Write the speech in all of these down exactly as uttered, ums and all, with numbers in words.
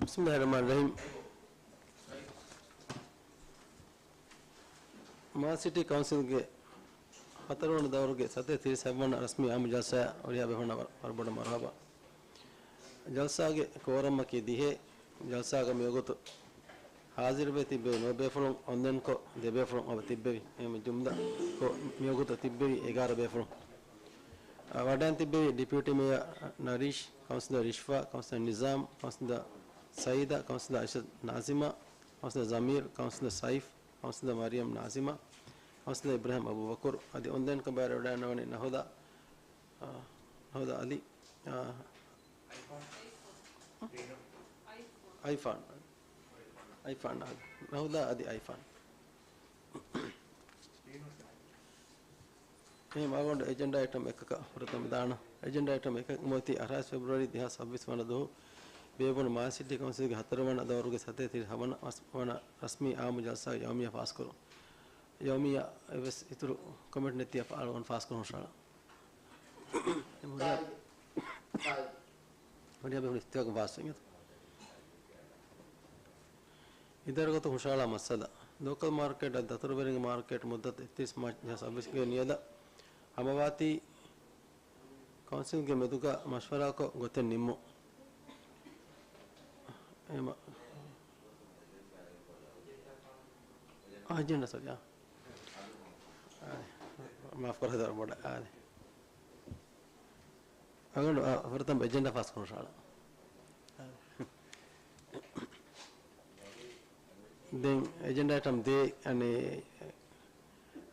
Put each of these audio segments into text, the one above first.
ބިސްމިއްލާހިއްރަޙްމާނިއްރަޙީމް. މާލެ ސިޓީ ކައުންސިލްގެ ހަތަރުވަނަ ދައުރުގެ ސަތޭކަ ތިރީސް ހަތްވަނަ ރަސްމީ އާއްމު ޖަލްސާއަށް ހުރިހާ ބޭފުޅުންނަށް ވަރަށް ބޮޑަށް މަރުޙަބާ. ޖަލްސާގެ ކޯރަމަކީ ދިހަ. ޖަލްސާގަ މިވަގުތު ހާޒިރުވެ ތިއްބެވި ނުވަ ބޭފުޅުން އޮންލައިންކޮށް ދެ ބޭފުޅުން އަވަ ތިއްބެވި. އެހެން ޖުމްލަކޮށް މިވަގުތު ތިއްބެވި އެގާރަ ބޭފުޅުން. އަ، ވަޑައިން ތިއްބެވި ޑެޕިއުޓީ މޭޔަރ ނަރީޝް، ކައުންސިލަރ ރިޝްފާ، ކައުންސިލަރ ނިޒާމް، ކައުންސިލަރ ސައީދާ، ކައުންސިލަރ އައިޝަތު ނާޒިމާ، ކައުންސިލަރ ޒަމީރް، ކައުންސިލަރ ސައިފް، ކައުންސިލަރ މަރިޔަމް ނާޒިމާ، ކައުންސިލަރ އިބްރާހިމް އަބޫބަކުރު. އަދި އޮންލައިންކޮށް ބައިވެރިވެވަޑައިގަންނަވަނީ ނަހުދާ، އާ، ނަހުދާ އަލީ، އާ، އައިފާން. އައިފާން. ނަހުދާ އަދި އައިފާން. އެހެން އަޅުގަނޑު އެޖެންޑާ އައިޓަމް އެކަކަށް ފުރަތަމަ ދާނަން. އެޖެންޑާ އައިޓަމް އެކަކަށް މިއޮތީ އަށާރަ ފެބްރުއަރީ ދެހާސް ސައްބީސް ވަނަ ދުވަހު ބޭއްވުނު މާލެ ސިޓީ ކައުންސިލްގެ ހަތަރުވަނަ ދައުރުގެ ސަތޭކަ ތިރީސް ހަވަނަ ވަނަ ރަސްމީ އާއްމު ޖަލްސާގެ ޔައުމިއްޔާ ފާސްކުރުން. ޔައުމިއްޔާ އެއްވެސް އިތުރު ކޮމެންޓް ނެތިއްޔާ އަޅުގަނޑު ފާސްކުރަން ހުށަހަޅާ. ހުރިހާ ބޭފުޅުން އިއްތިފާގުން ފާސްވެއްޖެ. އިދާރީގޮތުން ހުށަހަޅާ މައްސަލަ. ލޯކަލް މާރކެޓް އަދި ދަތުރުވެރިންގެ މާރކެޓް މުއްދަތު އެއްތިރީސް މާޗް ދެހާސް ސައްބީސްގެ ނިޔަލަށް ހަމަވާތީ ކައުންސިލްގެ މެދުގަ މަޝްވަރާކޮށް ގޮތެއް ނިންމުން. އެމަ-، އާ، އެޖެންޑާ، ސޮރީ، އާ. އާ، މާފުކުރާ ދަރު ބޮޑަށް. އާ. އަޅުގަނޑު، އާ، ފުރަތަމަ އެޖެންޑާ ފާސްކުރަން ހުށަހަޅާ. ދެން އެޖެންޑާ އައިޓަމް ދޭއް، އަނެއް،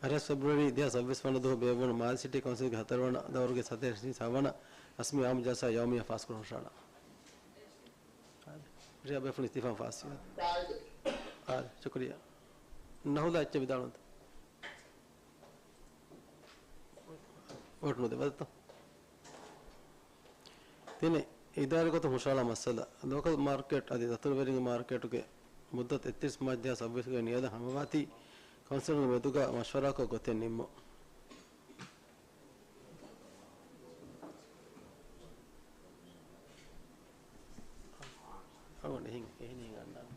އަށާރަ ފެބްރުއަރީ ދެހާސް ސައްބީސް ވަނަ ދުވަހު ބޭއްވުނު މާލެ ސިޓީ ކައުންސިލްގެ ހަތަރުވަނަ ދައުރުގެ ސަތޭކަ ތިރީސް ހަވަނަ ރަސްމީ އާއްމު ޖަލްސާ ޔައުމިއްޔާ ފާސްކުރަން ހުށަހަޅާ. އާދެ. ރިޔާ ބޭފުޅުން އިސްތިއުފާ ފާސްވި. އާދެ. ޝުކުރިއްޔާ. ނަހުދާ އެއްޗެއް ވިދާޅުވަންތަ؟ ވޯޓް ނުދެއްވާތަ؟ ތިނެއް، އިދާރީގޮތުން ހުށަހަޅާ މައްސަލަ. ލޯކަލް މާރކެޓް އަދި ދަތުރުވެރިންގެ މާރކެޓުގެ މުއްދަތު އެއްތިރީސް މާޗް ދެހާސް ސައްބީސްގެ ނިޔަލަށް ހަމަވާތީ ކައުންސިލުންގެ މެދުގަ މަޝްވަރާކޮށް ގޮތެއް ނިންމުން. އަޅުގަނޑު އެހެން، އެހެނީ ގަންނާނެ.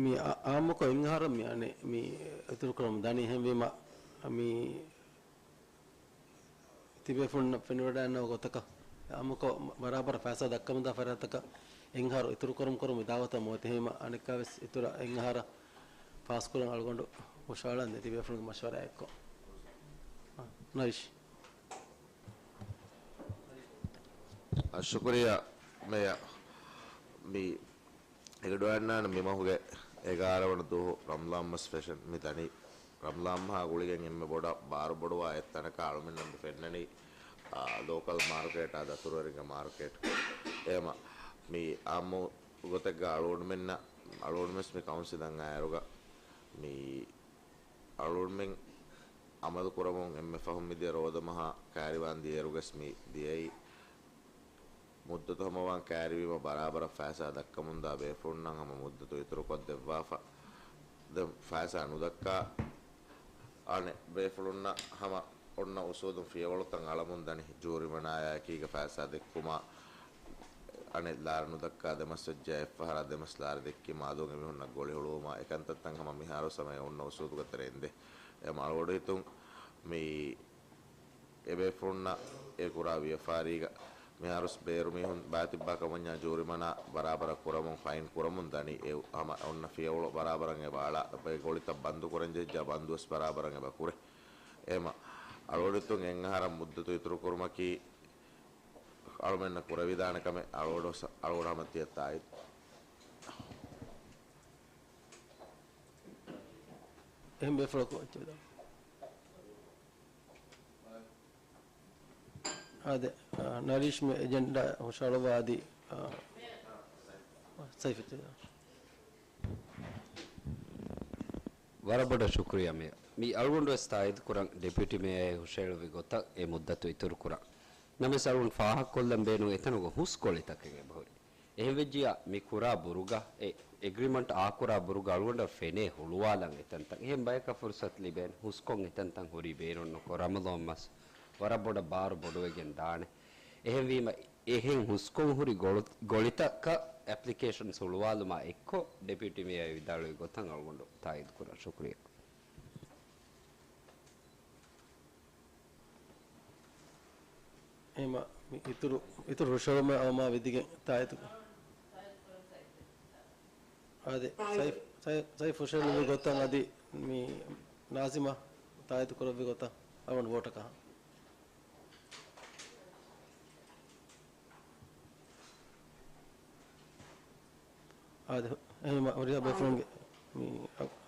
މި އާ-، އާއްމުކޮށް އެއްއަހަރަށް މި އަނެއް މި އިތުރުކުރަމުން ދަނީ. އެހެންވީމަ، މި ތިބޭފުޅުންނަށް ފެނިވަޑައިގަންނަވާ ގޮތަކަށް، އާއްމުކޮށް ބަރާބަރަށް ފައިސާ ދައްކަމުންދާ ފަރާތަކަށް އެއްއަހަރު އިތުރުކުރަމުން ކުރަމުން ދާވަތަށް މިއޮތީ. އެހެންވީމަ، އަނެއްކާވެސް އިތުރަށް އެއްއަހަރަށް ފާސްކުރަން އަޅުގަނޑު ހުށަހަޅަން ދެ ތިބޭފުޅުންގެ މަޝްވަރާއެއްކޮށް. އާ، ނަރީޝް. އާ، ޝުކުރިއްޔާ މޭޔަރ. މި އެގަޑުއަންނާނެ މި މަހުގެ އެގާރަ ވަނަ ދުވަހު ރަމްޟާން މަސް ފެށެން މި ދަނީ. ރަމްޟާން މަހާ ގުޅިގެން އެންމެ ބޮޑަށް ބާރުބޮޑުވާ އެއްތަނަކާ އަޅުމެންނަށް މި ފެންނަނީ، އާ، ލޯކަލް މާރުކޭޓާ ދަތުރުވެރިންގެ މާރުކޭޓް. އެހެމަ މި އާއްމު ގޮތެއްގަ އަޅުގަނޑުމެންނަށް، އަޅުގަނޑުމެންވެސް މި ކައުންސިލަށް އައިއިރުގަ މި އަޅުގަނޑުމެން އަމަލު ކުރަމުން އެންމެ ފަހުން މިދިޔަ ރޯދަ މަހާ ކައިރިވާން ދިޔައިރުގަސް މި ދިޔައީ މުއްދަތު ހަމަވާން ކައިރިވީމަ ބަރާބަރަށް ފައިސާ ދައްކަމުންދާ ބޭފުޅުންނަށް ހަމަ މުއްދަތު އިތުރުކޮށްދެއްވާފަ. ދެން ފައިސާ ނުދައްކާ އަނެއް ބޭފުޅުންނަށް ހަމަ އޮންނަ އުސޫލުން ފިޔަވަޅުތައް އަޅަމުން ދަނީ. ޖޫރިމަނާޔާ އެކީގަ ފައިސާ ދެއްކުމާ، އަނެއް ލާރި ނުދައްކާ ދެމަސް ވެއްޖެ އެއްފަހަރާ ދެމަސް ލާރި ދެއްކީމާ އަދުން އެމީހުންނަށް ގޮޅި ހުޅުވުމާ އެކަންތައްތައް ހަމަ މިހާރު ސަމަޔަށް އޮންނަ އުސޫލުގެ ތެރެއިން ދޭ. އެ މަޅުވަޑު ހިތުން މި އެބޭފުޅުންނަށް އެ ކުރާ ވިޔަފާރީގަ މިހާރުސް ބޭރުމީހުން ބާތިއްބާ ކަމަންޏާ ޖޫރިމަނާ ބަރާބަރަށް ކުރަމުން ފައިން ކުރަމުން ދަނީ. އެ ހަމަ އޮންނަ ފިޔަވަޅު ބަރާބަރަށް އެބަ އަޅާ، އެ ގޮޅިތައް ބަންދު ކުރަން ޖެހިއްޖާ ބަންދުވެސް ބަރާބަރަށް އެބަ ކުރޭ. އެހެމަ އަޅުގަޑު ހިތުން އެއްއަހަރަށް މުއްދަތު އިތުރު ކުރުމަކީ އަޅުމެންނަށް ކުރެވިދާނެ ކަމެއް. އަޅުގަޑު ސަ-، އަޅުގަޑު ހަމަ ތިޔަ ތާއީދު. އެހެން ބޭފުޅަކު އެއްޗެއް ވިދާޅު. އާދެ، އާ، ނަރީޝް މި އެޖެންޑާ ހުށަހަޅުއްވާ އަދި، އާ، ސައިފް އެއްޗެއް ވިދާޅު. ވަރަށް ބޮޑަށް ޝުކުރިއްޔާ މޭޔަރ. މި އަޅުގަނޑު ވެސް ތާއީދު ކުރަން ޑެޕިއުޓީ މޭޔަރ ހުށައެޅުއްވި ގޮތަށް އެ މުއްދަތު އިތުރު ކުރަން. ނަމަވެސް އަޅުގަނޑު ފާހަގަކޮށްލަން ބޭނުން އެތަނުގަ ހުސްކޮޅިތަކެއް އެބަހުރި. އެހެންވެއްޖިއްޔާ މި ކުރާ ބުރުގަ، އެ އެގްރިމަންޓް އާކުރާ ބުރުގަ އަޅުގަނޑަށް ފެނޭ ހުޅުވާލަން އެތަންތަން. އެހެން ބަޔަކަށް ފުރުސަތު ލިބޭނެ ހުސްކޮށް އެތަންތަން ހުރީ ބޭނުން ނުކޮށް، ރަމަޟާން މަސް ވަރަށް ބޮޑަށް ބާރު ބޮޑުވެގެން ދާނެ. އެހެންވީމަ އެހެން ހުސްކޮށް ހުރި ގޮޅު-، ގޮޅިތަކަށް އެޕްލިކޭޝަންސް ހުޅުވާލުމާ އެއްކޮށް، ޑެޕިއުޓީ މޭޔަރ ވިދާޅުވި ގޮތަށް އަޅުގަނޑު ތާއީދު ކުރަން. ޝުކުރިއްޔާ. އެހެންމަ މި އިތުރު، އިތުރު ހުށަހެޅުމެއް އަޅުމާ ވިދިގެން ތާއީދު. އާދެ، ސައިފް، ސައި-، ސައިފް ހުށަހެޅުއްވި ގޮތަށް އަދި މި ނާޒިމާ ތާއީދު ކުރެއްވި ގޮތަށް އަޅުގަނޑު ވޯޓަކަށް. އާދެ، އެހެންމަ ހުރިހާ ބޭފުޅުންގެ މި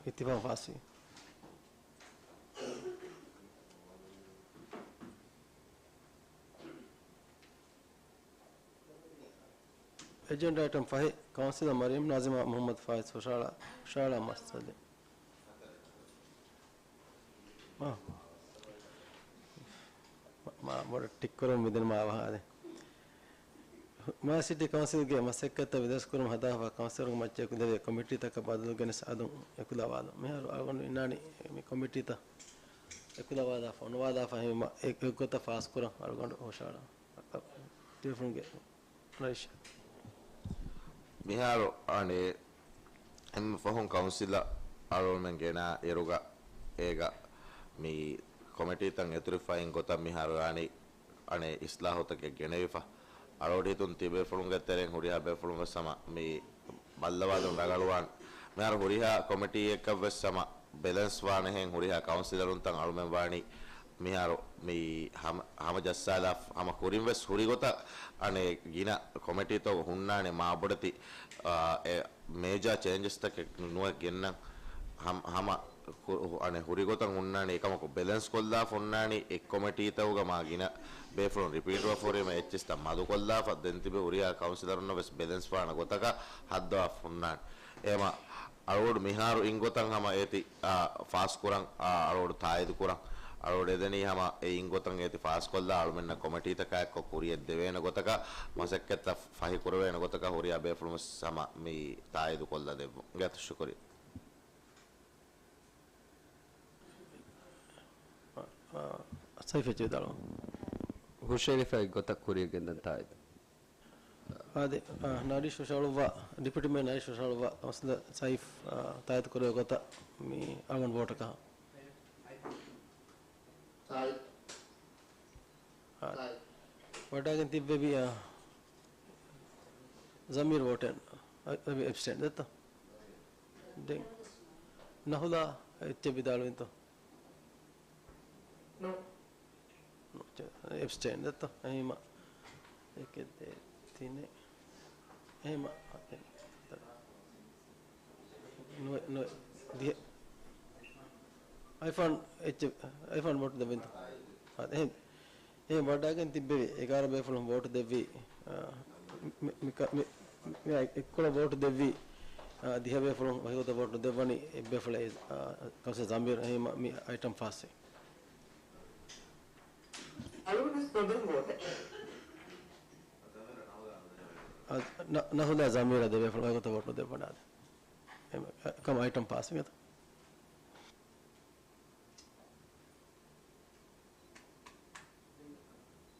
އިއްތިފާޤު ފާސްވި. އެޖެންޑާ އައިޓަމް ފަހެއް، ކައުންސިލަރ މަރިޔަމް ނާޒިމާ މުޙައްމަދު ފާއިޒް ހުށަހަޅާ، ހުށަހަޅާ މައްސަލަ. އާ. މާ، މާ ބޮޑަށް ޓިކްކުރަމުން މިދެން މާ ވަހާދެ. މާ ސިޓީ ކައުންސިލްގެ މަސައްކަތްތައް ވިދާސްކުރުމަށް ހަދާފަ ކައުންސިލަރުންގެ މައްޗަށް އެކުލެވޭ ކޮމިޓީތަކަށް ބަދަލު ގެނެސް އަލުން އެކުލަވާލުން. މިހާރު އަޅުގަނޑު އިންނާނީ މި ކޮމިޓީތައް އެކުލަވާލާފަ، އޮނުވާލާފަ ހިމަ އެ-، އެއްގޮތަށް ފާސްކުރަން އަޅުގަނޑު ހުށަހަޅާ. ތިބޭފުޅުންގެ ރައީސް. މިހާރު އަނެއް އެންމެ ފަހުން ކައުންސިލަށް އަޅުގަނޑުމެން ގެނާ އިރުގަ އޭގަ މި ކޮމިޓީތައް އެތުރިފައިން ގޮތަށް މިހާރު އަނި އަނެއް އިސްލާހުތަކެއް ގެނެވިފަ. އަޅުގަޑު ހިތުން ތިބޭފުޅުންގެ ތެރެއިން ހުރިހާ ބޭފުޅުން ވެސް ހަމަ މި ބައްލަވާލުން ރަނގަޅުވާން. މިހާރު ހުރިހާ ކޮމިޓީއެއްގަ ވެސް ހަމަ ބެލެންސް ވާނެހެން ހުރިހާ ކައުންސިލަރުންތައް އަޅުމެން ވާނީ މިހާރު މި ހަމަ، ހަމަ ޖައްސާލާ ހަމަ ކުރިން ވެސް ހުރި ގޮތަށް އަނެއް ގިނަ ކޮމިޓީތަކު ހުންނާނެ މާބޮޑެތި، އާ، އެ މޭޖާ ޗޭންޖަސްތަކެއް ނުވެ ގެންނަން ހަމަ، ހަމަ ކު-، އަނެއް ހުރި ގޮތަށް ހުންނާނެ އެކަމަކު ބެލެންސް ކޮށްލާފަ ހުންނާނީ އެއް ކޮމިޓީތަކުގަ މާ ގިނަ ބޭފުޅުން ރިޕީޓްވެފަ ހުރީމަ އެއްޗިސްތައް މަދުކޮށްލާފަ ދެން ތިބި ހުރިހާ ކައުންސިލަރުންނަށް ވެސް ބެލެންސް ވާނެ ގޮތަކަށް ހައްދަވާފަ ހުންނާނެ. އެހެމަ އަޅުގަޑު މިހާރު އިން ގޮތަށް ހަމަ އޭތި، އާ، ފާސްކުރަން، އާ، އަޅުގަޑު ތާއީދު ކުރަން. އަޅުގަޑު އެދެނީ ހަމަ އެ އިން ގޮތަށް އޭތި ފާސްކޮށްލާ އަޅުމެންނަށް ކޮމިޓީތަކާއެއްކޮށް ކުރިއަށް ދެވޭނެ ގޮތަކަށް، މަސައްކަތްތައް ފަހި ކުރެވޭނެ ގޮތަކަށް ހުރިހާ ބޭފުޅުން ވެސް ހަމަ މި ތާއީދު ކޮށްލަ ދެއްވުން. ގާތް ޝުކުރިއްޔާ. އާ، ސައިފް އެއްޗެއް ވިދާޅުވަން. ހުށަހެޅިފައި ގޮތަށް ކުރިއަށް ގެންދަން ތާއީދު. އާދެ، އާ، ނަރީޝް ހުށަހަޅުއްވާ، ޑެޕިއުޓީ މޭޔަރ ނަރީޝް ހުށަހަޅުއްވާ ކައުންސިލަރ ސައިފް، އާ، ތާއީދު ކުރެވޭ ގޮތަށް މި އަޅުގަނޑު ވޯޓަކަށް. އާ، ވަޑާގެން ތިއްބެވި، އާ، ޒަމީރު ވޯޓެއް، އަ، އަ، އެބްސްޓޭން ދެއްތޯ؟ ދެން ނަހުލާ އެއްޗެއް ވިދާޅުވިންތޯ؟ ނޯ. އެބްސްޓޭން ދެއްތޯ؟ އެހީމަ އެކެއް ދޭ ތިނެއް. އެހީމަ ނުވެ، ނުވެ، ދިހަ. އައިފާން އެއްޗެއް، އައިފާން ވޯޓް ދެއްވިންތޯ؟ އާ، އެހެން. އެހެން ވަޑާގެން ތިއްބެވި އެގާރަ ބޭފުޅުން ވޯޓް ދެއްވީ، އާ، މި، މި، މި، މި އެއްކޮޅަށް ވޯޓް ދެއްވީ، އާ، ދިހަ ބޭފުޅުން ވަކިގޮތަށް ވޯޓް ނުދެއްވަނީ އެއްބޭފުޅެއް، އާ، ކައުންސިލަރ ޒަމީރު. އެހީމަ މި އައިޓަމް ފާސްވި. އަޅުގަނޑުވެސް ނުދެއްވި ވޯޓެއް. އާ، ނަ-، ނަހުލާ ޒަމީރަށް ދެ ބޭފުޅުން ވަކިގޮތަށް ވޯޓް ނުދެއްވަނާދެ. އެ، އެ، ކަމަށް އައިޓަމް ފާސްވި ގެތަ.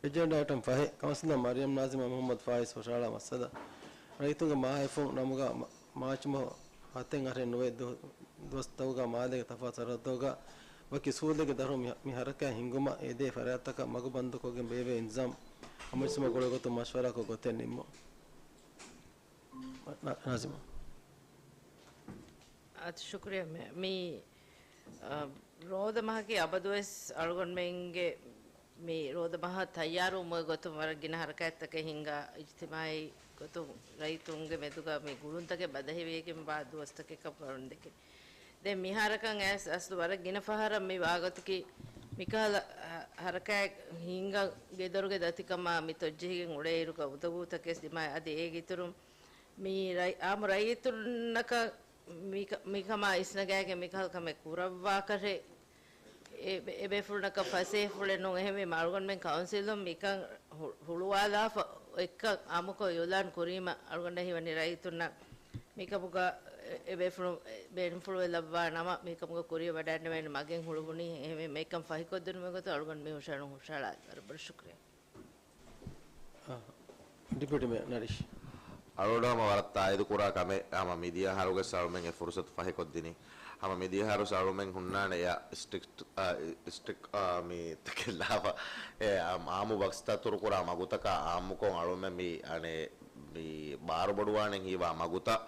އެޖެންޑާ އައިޓަމް ފަހެއް، ކައުންސިލަރ މަރިޔަމް ނާޒިމާ މުޙައްމަދު ފާއިޒް ހުށަހަޅާ މައްސަލަ، ރައްޔިތުންގެ މާހައިފުން ނަމުގަ މާ-، މާޗުމަހު ހަތެއް އަހަރެއް ނުވެ ދު-، ދުވަސްތަކުގަ މާލޭގެ ތަފާތު ސަރަހައްދުގަ ވަކި ސްކޫލެއްގެ ދަރުން މި-، މި ހަރަކާތް ހިންގުމަށް އެދޭ ފަރާތްތަކަށް މަގު ބަންދުކޮށްގެން ބޭއްވޭ އިންތިޒާމް ހަމަޖެއްސުމަށް ގުޅޭ ގޮތުން މަޝްވަރާކޮށް ގޮތެއް ނިންމުން. ނާ-، ނާޒިމާ. އާދެ، ޝުކުރިއްޔާ މޭ-، މި، އަ، ރޯދަ މަހަކީ އަބަދުވެސް އަޅުގަނޑުމެންގެ މި ރޯދަ މަހަށް ތައްޔާރުވުމުގެ ގޮތުން ވަރަށް ގިނަ ހަރަކާތްތަކެއް ހިންގާ، އިޖްތިމާއީ ގޮތުން ރައްޔިތުންގެ މެދުގަ މި ގުޅުންތަކެއް ބަދަހިވެގެންވާ ދުވަސްތަކެއްކަމަށް ގަންނަން ދެކެނީ. ދެން މި ހަރަކާތް އަސްލު ވަރަށް ގިނަ ފަހަރަށް މި ވާގޮތަކީ މިކަހަލަ، އަ، ހަރަކާތް ހިންގަން ގެދޮރުގެ ދަތިކަމާ މި ތޮއްޖެހިގެން އުޅޭއިރުގަ އުނދަގޫތަކެއް ދިމާވެ އަދި އޭގެ އިތުރުން މި ރައި-، އާއްމު ރައްޔިތުންނަކަށް މިކަ-، މިކަމާ އިސްނަގާގެން މިކަހަލަ ކަމެއް ކުރައްވާކަށެއް އެ-، އެބޭފުޅުންނަކަށް ފަސޭހަފުޅެއް ނޫން. އެހެންވީމަ އަޅުގަނޑުމެން ކައުންސިލުން މިކަން ހު-، ހުޅުވާލާފަ އެއްކަން އާއްމުކޮށް އިއުލާން ކުރީމަ އަޅުގަނޑަށް ހީވަނީ ރައްޔިތުންނަށް މިކަމުގަ އެ-، އެބޭފުޅުން އެ-، ބޭނުންފުޅުވެ ލައްވާ ނަމަ މިކަމުގަ ކުރިޔަށް ވަޑައިގަންނަވާނެ މަގެއް ހުޅުވުނީ. އެހެންވީމަ މިކަން ފަހިކޮށްދިނުމުގެ ގޮތުން އަޅުގަނޑު މި ހުށަހަޅުން ހުށަހަޅާ. ވަރަށް ބޮޑަށް ޝުކުރިއްޔާ. އާ، ޑިޕިއުޓީ މޭޔަރ ނަރީޝް. އަޅުގަނޑު ހަމަ ވަރަށް ތާއީދު ކުރާ ކަމެއް، ހަމަ މިދިޔަ އަހަރުގެ އަޅުމެން އެ ފުރުސަތު ފަހިކޮށްދިނީ. ހަމަ މިދިޔަ އަހަރު އަޅުމެން ހުންނާނެ އެއާ ސްޓްރިކްޓް، އާ، ސްޓްރިކްޓް، އާ، މި ތަކެއްލާފަ، އެ، އާ، އާއްމު ބަސްތައް ތުރުކުރާ މަގުތަކާ އާއްމުކޮށް އަޅުމެން މި، އަނެއް، މި ބާރުބޮޑުވާނެ ހީވާ މަގުތައް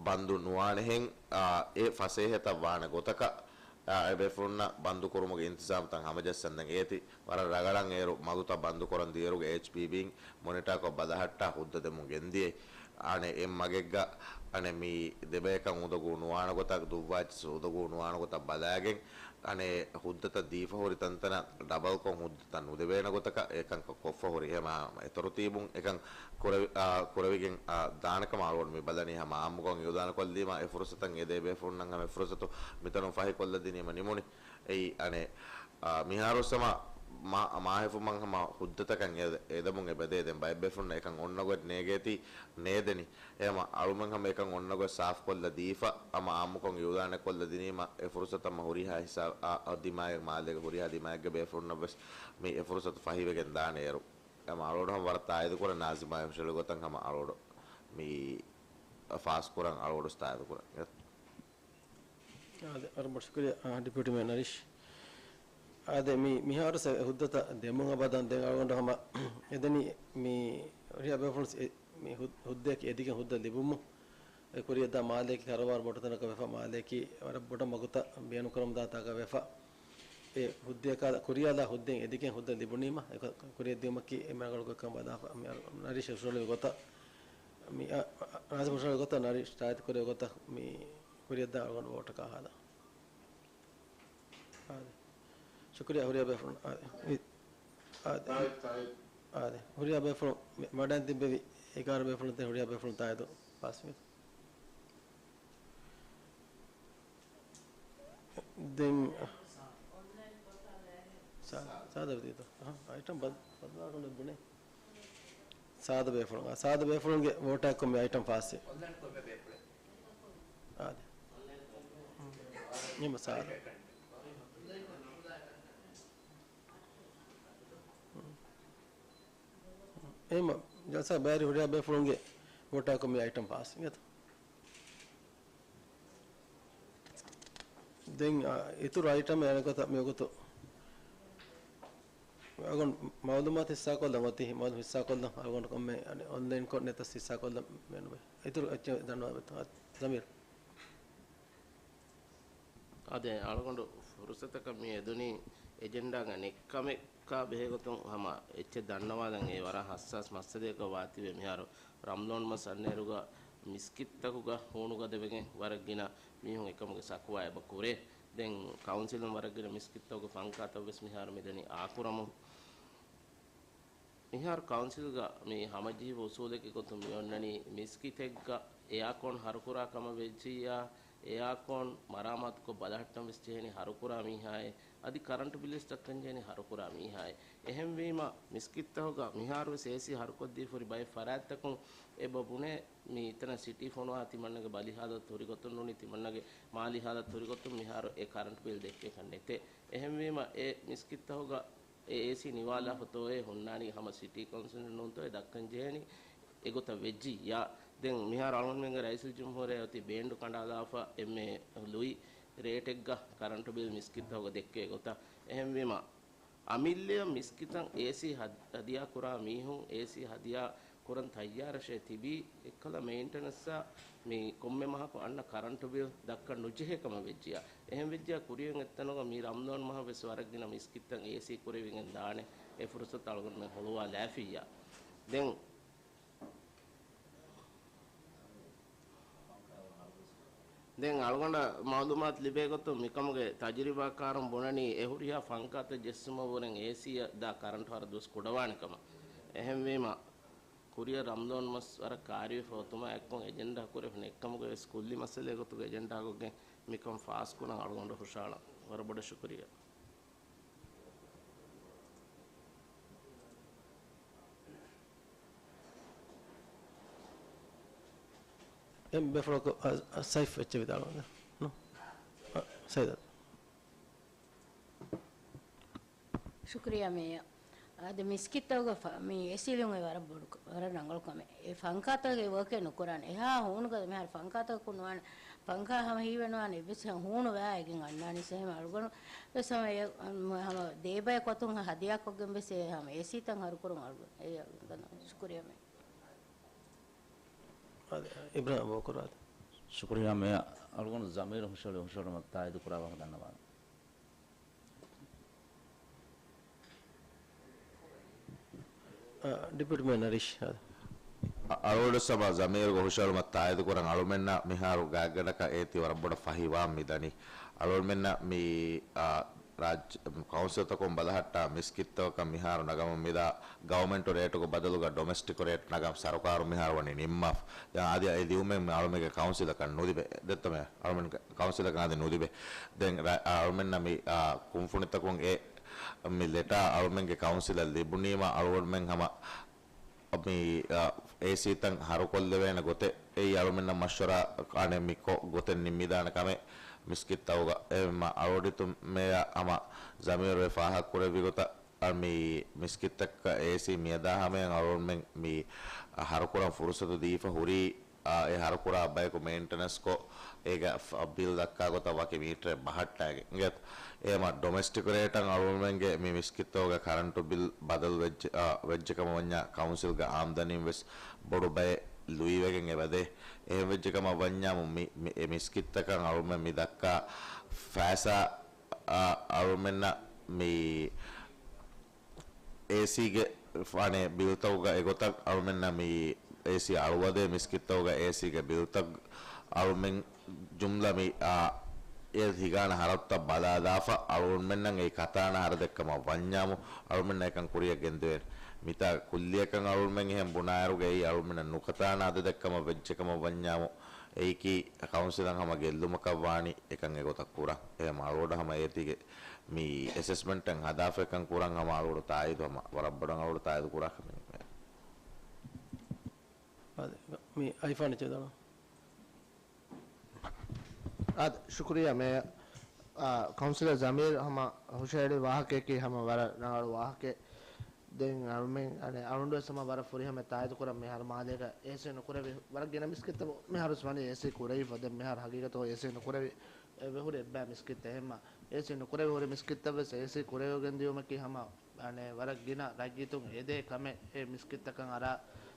ބަންދު ނުވާނެހެން، އާ، އެ ފަސޭހަތައް ވާނެ ގޮތަކަށް، އާ، އެބޭފުޅުންނަށް ބަންދުކުރުމުގެ އިންތިޒާމްތައް ހަމަޖައްސަންދެން އޭތި. ވަރަށް ރަގަޅަށް އޭރު މަގުތައް ބަންދުކުރަން ދިޔައިރުގަ އެޗްޕީބީން މޮނިޓާކޮށް ބަލަހައްޓާ ހުއްދަ ދެމުން ގެންދިޔައީ. އަނެއް އެއް މަގެއްގަ އަނެއް މި ދެބަޔަކަށް އުނދަގޫ ނުވާނެ ގޮތަށް، ދުއްވާ އެއްޗިސް އުނދަގޫ ނުވާނެ ގޮތަށް ބަލާގެން، އަނެއް ހުއްދަތައް ދީފަ ހުރި ތަންތަނަށް ޑަބަލްކޮށް ހުއްދަތައް ނުދެވޭނެ ގޮތަކަށް އެކަންކަން ކޮށްފަ ހުރި. އެހެމާ އެތަރުތީބުން އެކަން ކުރެވި-، އާ، ކުރެވިގެން، އާ، ދާނެ ކަމަށް އަޅުގަނޑު މި ބަލަނީ. ހަމަ އާއްމުކޮށް އިއުލާނުކޮށްލީމަ އެ ފުރުސަތަށް އެދޭ ބޭފުޅުންނަށް ހަމަ އެ ފުރުސަތު މިތަނުން ފަހިކޮށްލަދިނީމަ ނިމުނީ. އެއީ އަނެއް، އާ، މިހާރު ސަމަ މާ-، މާހެފުމަށް ހަމަ ހުއްދަތަކަށް އެ-، އެދެމުން އެބަދޭ. ދެން ބައެއް ބޭފުޅުންނަށް އެކަން އޮންނަ ގޮތް ނޭގޭތީ ނޭދެނީ. އެހެމަ އަޅުމެން ހަމަ އެކަން އޮންނަ ގޮތް ސާފުކޮށްލަ ދީފަ، ހަމަ އާއްމުކޮށް އިއުލާނެއް ކޮށްލަ ދިނީމަ އެ ފުރުސަތަށް ހަމަ ހުރިހާ ހިސާ-، އާ، އާ، ދިމާއެއް މާލޭގެ ހުރިހާ ދިމާއެއްގެ ބޭފުޅުންނަށް ވެސް މި އެ ފުރުސަތު ފަހިވެގެން ދާނެ އޭރު. އެހެމަ އަޅުގަނޑު ހަމަ ވަރަށް ތާއީދު ކުރަން ނާޒިމާ ހުށަހެޅި ގޮތަށް ހަމަ އަޅުގަނޑު މި ފާސް ކުރަން އަޅުގަނޑު ތާއީދު ކުރަން. އާދެ، ވަރަށް ބޮޑަށް ޝުކުރިއްޔާ، އާ، ޑިޕިއުޓީ މޭޔަރ ނަރީޝް. އާދެ، މި، މިހާރު ސެ ހުއްދަތައް ދެމުން އަބަދަން ދެން އަޅުގަނޑު ހަމަ އެދެނީ މި ހުރިހާ ބޭފުޅުން އެ، މި ހު-، ހުއްދައަކީ އެދިގެން ހުއްދަ ލިބުމުން. އެ ކުރިއަށްދާ މާލެއަކީ ކަރުވާރު ބޮޑުތަނަކަށް ވެފަ، މާލެއަކީ ވަރަށް ބޮޑަށް މަގުތައް ބޭނުންކުރަމުންދާ ތާކަށް ވެފަ. އެ ހުއްދައަކާ ކުރިޔާލާ ހުއްދައިން އެދިގެން ހުއްދަ ލިބުނީމަ، އެ ކުރިއަށްދިޔުމަކީ އެ މަގުގެ ކަން ބަލާފަ، މި ނަރީޝް ހުށަހެޅި ގޮތަށް، މި، އަ، ނާޒިމް ހުށަހެޅި ގޮތަށް، ނަރީޝް ތާއީދު ކުރެވި ގޮތަށް މި ކުރިއަށްދާ އަޅުގަނޑު ވޯޓަކާ ހާދަ. އާދެ. ޝުކުރިއްޔާ ހުރިހާ ބޭފުޅުން. އާދެ. އާދެ. ތާއީދު، ތާއީދު. އާދެ. ހުރިހާ ބޭފުޅުން މި ވަޑައިން ތިއްބެވި އެގާރަ ބޭފުޅުން ތެ ހުރިހާ ބޭފުޅުން ތާއީދު ފާސްވި. ދެން ސާ-، ސާދަ ވެދީތޯ؟ އަހަ، އައިޓަމް ބަދ-، ބަދަލާކަން ބުނޭ. ސާދަ ބޭފުޅުން. އާ، ސާދަ ބޭފުޅުންގެ ވޯޓާއެކު މި އައިޓަމް ފާސްވި. އާދެ. އެހެން ސާދަ. އެހެން ޖަލްސާ ބައިވެރި ހުރިހާ ބޭފުޅުންގެ ވޯޓާއެކު މި އައިޓަމް ފާސް އިނގޭތޯ. ދެން، އާ، އިތުރު އައިޓަމެއް އަނެއް ގޮތަށް މިވަގުތު އަޅުގަނޑު މައުލޫމާތު ހިއްސާކޮށްލަން އޮތީ، މައުލޫމާތު ހިއްސާކޮށްލަން އަޅުގަނޑު ކޮންމެ އޮންލައިންކޮށް ނެތަސް ހިއްސާކޮށްލަން ބޭނުންވޭ. އިތުރު އެއްޗެއް ދަންނަވާ ޒަމީރު. އާދެ، އަޅުގަނޑު ފުރުސަތަކަށް މި އެދުނީ އެޖެންޑާގަ ނެތް ކަމެއްކާ ބެހޭގޮތުން ހަމަ އެއްޗެއް ދަންނަވާލަން. އެ ވަރަށް ހައްސާސް މައްސަލައެއްގަ ވާތީވެ މިހާރު ރަމްޟާން މަސް އަންނައިރުގަ މިސްކިތްތަކުގަ ހޫނުގަދަވެގެން ވަރަށް ގިނަ މީހުން އެކަމުގެ ސަކުވާ އެބަ ކުރޭ. ދެން ކައުންސިލުން ވަރަށް ގިނަ މިސްކިތްތަކުގެ ފަންކާތައް ވެސް މިހާރު މިދަނީ އާކުރަމުން. މިހާރު ކައުންސިލްގަ މި ހަމަޖެހި އުސޫލެއްގެ ގޮތުން މި އޮންނަނީ މިސްކިތެއްގަ އެއާކޯން ހަރުކުރާ ކަމަށް ވެއްޖިއްޔާ، އެއާކޯން މަރާމާތުކޮށް ބަލަހައްޓަން ވެސް ޖެހެނީ ހަރުކުރާ މީހާއޭ. އަދި ކަރަންޓު ބިލްވެސް ދައްކަން ޖެހެނީ ހަރުކުރާ މީހާއޭ. އެހެންވީމަ، މިސްކިތްތަކުގަ މިހާރުވެސް އޭސީ ހަރުކޮށްދީފަ ހުރި ބައެއް ފަރާތްތަކުން އެބަ ބުނޭ، މި އިތަނަށް ސިޓީ ފޮނުވާ ތިމަންނަގެ ބަލިހާލަތު ހުރިގޮތުން ނޫނީ ތިމަންނަގެ މާލީ ހާލަތު ހުރިގޮތުން މިހާރު އެ ކަރަންޓު ބިލް ދެއްކޭކަށް ނެތޭ. އެހެންވީމަ، އެ މިސްކިތްތަކުގަ އެ އޭސީ ނިވާލާފަތޯއޭ ހުންނާނީ ހަމަ ސިޓީ ކައުންސިލުން ނޫންތޯއޭ ދައްކަން ޖެހެނީ އެގޮތަށް ވެއްޖިއްޔާ. ދެން މިހާރު އަޅުގަނޑުމެންގެ ރައީސުލްޖުމްހޫރިއްޔާ އޮތީ ބޭންޑު ކަނޑާލާފަ އެންމެ ލުއި ރޭޓެއްގަ ކަރަންޓު ބިލް މިސްކިތްތަކުގަ ދެއްކޭ ގޮތަށް. އެހެންވީމަ، އަމިއްލައަށް މިސްކިތަށް އޭސީ ހަދި-، ހަދިޔާ ކުރާ މީހުން އޭސީ ހަދިޔާ ކުރަން ތައްޔާރަށޭ ތިބީ، އެއްކަލަ މެއިންޓެނަންސްއާ މި ކޮންމެ މަހަކު އަންނަ ކަރަންޓު ބިލް ދައްކަން ނުޖެހޭ ކަމަށް ވެއްޖިއްޔާ. އެހެން ވެއްޖިއްޔާ ކުރިއަށް އެއްތަނުގަ މި ރަމްޟާން މަހަށް ވެސް ވަރަށް ގިނަ މިސްކިތްތައް އޭސީ ކުރެވިގެން ދާނެ އެ ފުރުސަތު އަޅުގަނޑުމެން ހުޅުވާލާފިއްޔާ. ދެން ދެން އަޅުގަނޑަށް މައުލޫމާތު ލިބޭ ގޮތުން މިކަމުގެ ތަޖުރިބާކާރުން ބުނަނީ އެ ހުރިހާ ފަންކާތައް ޖެއްސުމަށްވުރެން އޭސީއަށް ދާ ކަރަންޓު ހަރަދު ވެސް ކުޑަވާނެ ކަމަށް. އެހެންވީމަ، ކުރިއަށް ރަމްޟާން މަސް ވަރަށް ކާރިވެފަ އޮތުމާ އެއްކޮށް އެޖެންޑާ ކުރެވިފަ ނެތްކަމުގައި ވެސް ކުއްލި މައްސަލައެއް ގޮތުގައި އެޖެންޑާކޮށްގެން މިކަން ފާސްކުރަން އަޅުގަނޑު ހުށަހަޅަން. ވަރަށް ބޮޑަށް ޝުކުރިއްޔާ. އެ ބޭފުޅަކު، އަ، އަ، ސައިފް އެއްޗެއް ވިދާޅުވަން. ނޫން. އަ، ސައިދާ. ޝުކުރިއްޔާ މޭޔަރ. އާދެ، މިސްކިތްތަކުގަ ފަ-، މި އޭސީ ލިޔުން އެ ވަރަށް ބޮޑު ކަ-، ވަރަށް ރަނގަޅު ކަމެއް. އެ ފަންކާތަކުގެ ވަކެއް ނުކުރާނެ. އެހާ ހޫނުގަ މިހާރު ފަންކާތަކަކުން ނުވާނެ. ފަންކާ ހަމަ ހީވެނުވާނެ. އެއްވެސް ހޫނު ވާ އެގެން އަންނާނީސް އެހެން އަޅުގަނޑު ވެސް ހަމަ އެ، ހަމަ ދޭބަޔަކު އަތުން ހަދިޔާކޮށްގެން ވެސް އެ ހަމަ އޭސީތައް ހަރުކުރުން އަޅުގަނޑު އެ އަޅުގަނޑު ޝުކުރިއްޔާ މޭ. އާދެ، އިބްރާހިމް ބޯކޮށް އާދެ. ޝުކުރިއްޔާ މޭޔަރ. އަޅުގަނޑު ޒަމީރު ހުށަހެޅި ހުށަހެޅުމަށް ތާއީދު ކުރާ ވާހަކަ ދަންނަވާނެ. އަ، ޑެޕިއުޓީ މޭޔަރ ނަރީޝް. އަ، އަޅުގަނޑު ސަބާ ޒަމީރުގެ ހުށަހެޅުމަށް ތާއީދު ކުރަން އަޅުމެންނަށް މިހާރު ގާތްގަނޑަކަށް އޭތި ވަރަށް ބޮޑަށް ފަހިވާން މިދަނީ. އަޅުމެންނަށް މި، އަ، ރާއްޖެ ކައުންސިލްތަކުން ބަލަހައްޓާ މިސްކިތްތަކަށް މިހާރު ނަގަމުން މިދާ ގަވަމެންޓު ރޭޓުގެ ބަދަލުގަ ޑޮމެސްޓިކް ރޭޓް ނަގަން ސަރުކާރު މިހާރު ވަނީ ނިންމާފަ. ދެން އަދި އެ ލިޔުމެއް މި އަޅުމެންގެ ކައުންސިލަކަށް ނުލިބޭ. ދެއްތޯ މޭޔަރ؟ އަޅުމެން ކައުންސިލަކަށް އަދި ނުލިބޭ. ދެން ރަ-، އަޅުމެންނަށް މި، އާ، ކުންފުނިތަކުން އެ މި ލެޓާ އަޅުމެންގެ ކައުންސިލަށް ލިބުނީމަ އަޅުގަނޑުމެން ހަމަ މި، އާ، އޭސީތައް ހަރުކޮށްލެވޭނެ ގޮތެއް އެއީ އަޅުމެންނަށް މަޝްވަރާ އަނެއް މި ކޮ-، ގޮތެއް ނިންމިދާނެ ކަމެއް މިސްކިތްތަކުގަ. އެ މަ-، އަޅުގަޑިތު މޭޔަރ ހަމަ ޒަމީރު އެ ފާހަގަ ކުރެއްވި ގޮތަށް އަ، މި މިސްކިތްތަކަށް އޭސީ މިއަދާ ހަމަޔަށް އަޅުގަނޑުމެން މި ހަރުކުރަން ފުރުސަތު ދީފަ ހުރީ، އާ، އެ ހަރުކުރާ ބަޔަކު މެއިންޓެނަންސްކޮށް، އޭގެ ފަ-، ބިލް ދައްކާ ގޮތަށް ވަކި މީޓަރެއް ބަހައްޓާގެން. އިނގޭތަ؟ އެހެމަ ޑޮމެސްޓިކް ރޭޓަށް އަޅުގަނޑުމެންގެ މި މިސްކިތްތަކުގެ ކަރަންޓު ބިލް ބަދަލު ވެއްޖެ-، އާ، ވެއްޖެ ކަމަށް ވަންޏާ ކައުންސިލްގެ އާމްދަނީން ވެސް ބޮޑު ބައެއް ލުއިވެގެން އެބަދޭ. އެހެން ވެއްޖެ ކަމަށް ވަންޏާމު މި، މި، އެ މިސްކިތްތަކަށް އަޅުގަނޑުމެން މި ދައްކާ ފައިސާ، އާ، އަޅުގަނޑުމެންނަށް މި އޭސީގެ ފާނެ ބިލްތަކުގަ އެގޮތަށް އަޅުމެންނަށް މި އޭސީ އަޅުވަދޭ މިސްކިތްތަކުގަ އޭސީގެ ބިލްތައް އަޅުމެން ޖުމްލަ މި، އާ، އެ ހިގާނެ ހަރަދުތައް ބަލާލާފަ އަޅުމެންނަށް އެ ކަތާނަ ހަރަދެއްކަމަށް ވަންޏާމު އަޅުމެންނަށް އެކަން ކުރިއަށް ގެންދެވޭނެ. މިތާ ކުއްލިއަކަށް އަޅުމެން އެހެން ބުނާއިރުގައި އަޅުމެންނަށް ނުކަތާނަ އަދަދެއްކަމަށް ވެއްޖެކަމަށް ވަންޏާމު އެއީކީ ކައުންސިލަށް ހަމަ ގެއްލުމަކަށް ވާނީ އެކަން އެގޮތަށް ކުރަން. އެހެމަ އަޅުގަޑު ހަމަ އޭތީގެ މި އެސެސްމަންޓެއް ހަދާފައިކަން ކުރަން ހަމަ އަޅުގަޑު ތާއީދު ހަމަ ވަރަށް ބޮޑަށް އަޅުގަޑު ތާއީދު ކުރާ ކަމެއް. އާދެ، މި އައިފާން އެއްޗެއް ދާނަ. އާދެ، ޝުކުރިއްޔާ މޭޔަރ. އާ، ކައުންސިލަރ ޒަމީރު ހަމަ ހުށަހެޅި ވާހަކައަކީ ހަމަ ވަރަށް ރަނގަޅު ވާހަކައެއް. ދެން އަޅުމެން، އަނެ، އަޅުގަނޑު ވެސް ހަމަ ވަރަށް ފުރިހަމައަށް ތާއީދު ކުރަން މިހާރު މާލޭގަ އޭސީ ނުކުރެވި ވަރަށް ގިނަ މިސްކިތްތައް މިހާރު ވެސް ވަނީ އޭސީ ކުރެވިފަ. ދެން މިހާރު ހަގީގަތުގަ އޭސީ ނުކުރެވި އެބަހުރި އެއްބައި މިސްކިތްތައް އެހެންމަ. އޭސީ ނުކުރެވި ހުރި މިސްކިތްތައް ވެސް އޭސީ ކުރެވިގެން ދިޔުމަކީ ހަމަ، އަނެ، ވަރަށް ގިނަ ރައްޔިތުން އެދޭ ކަމެއް. އެ މިސްކިތްތަކަށް އަރާ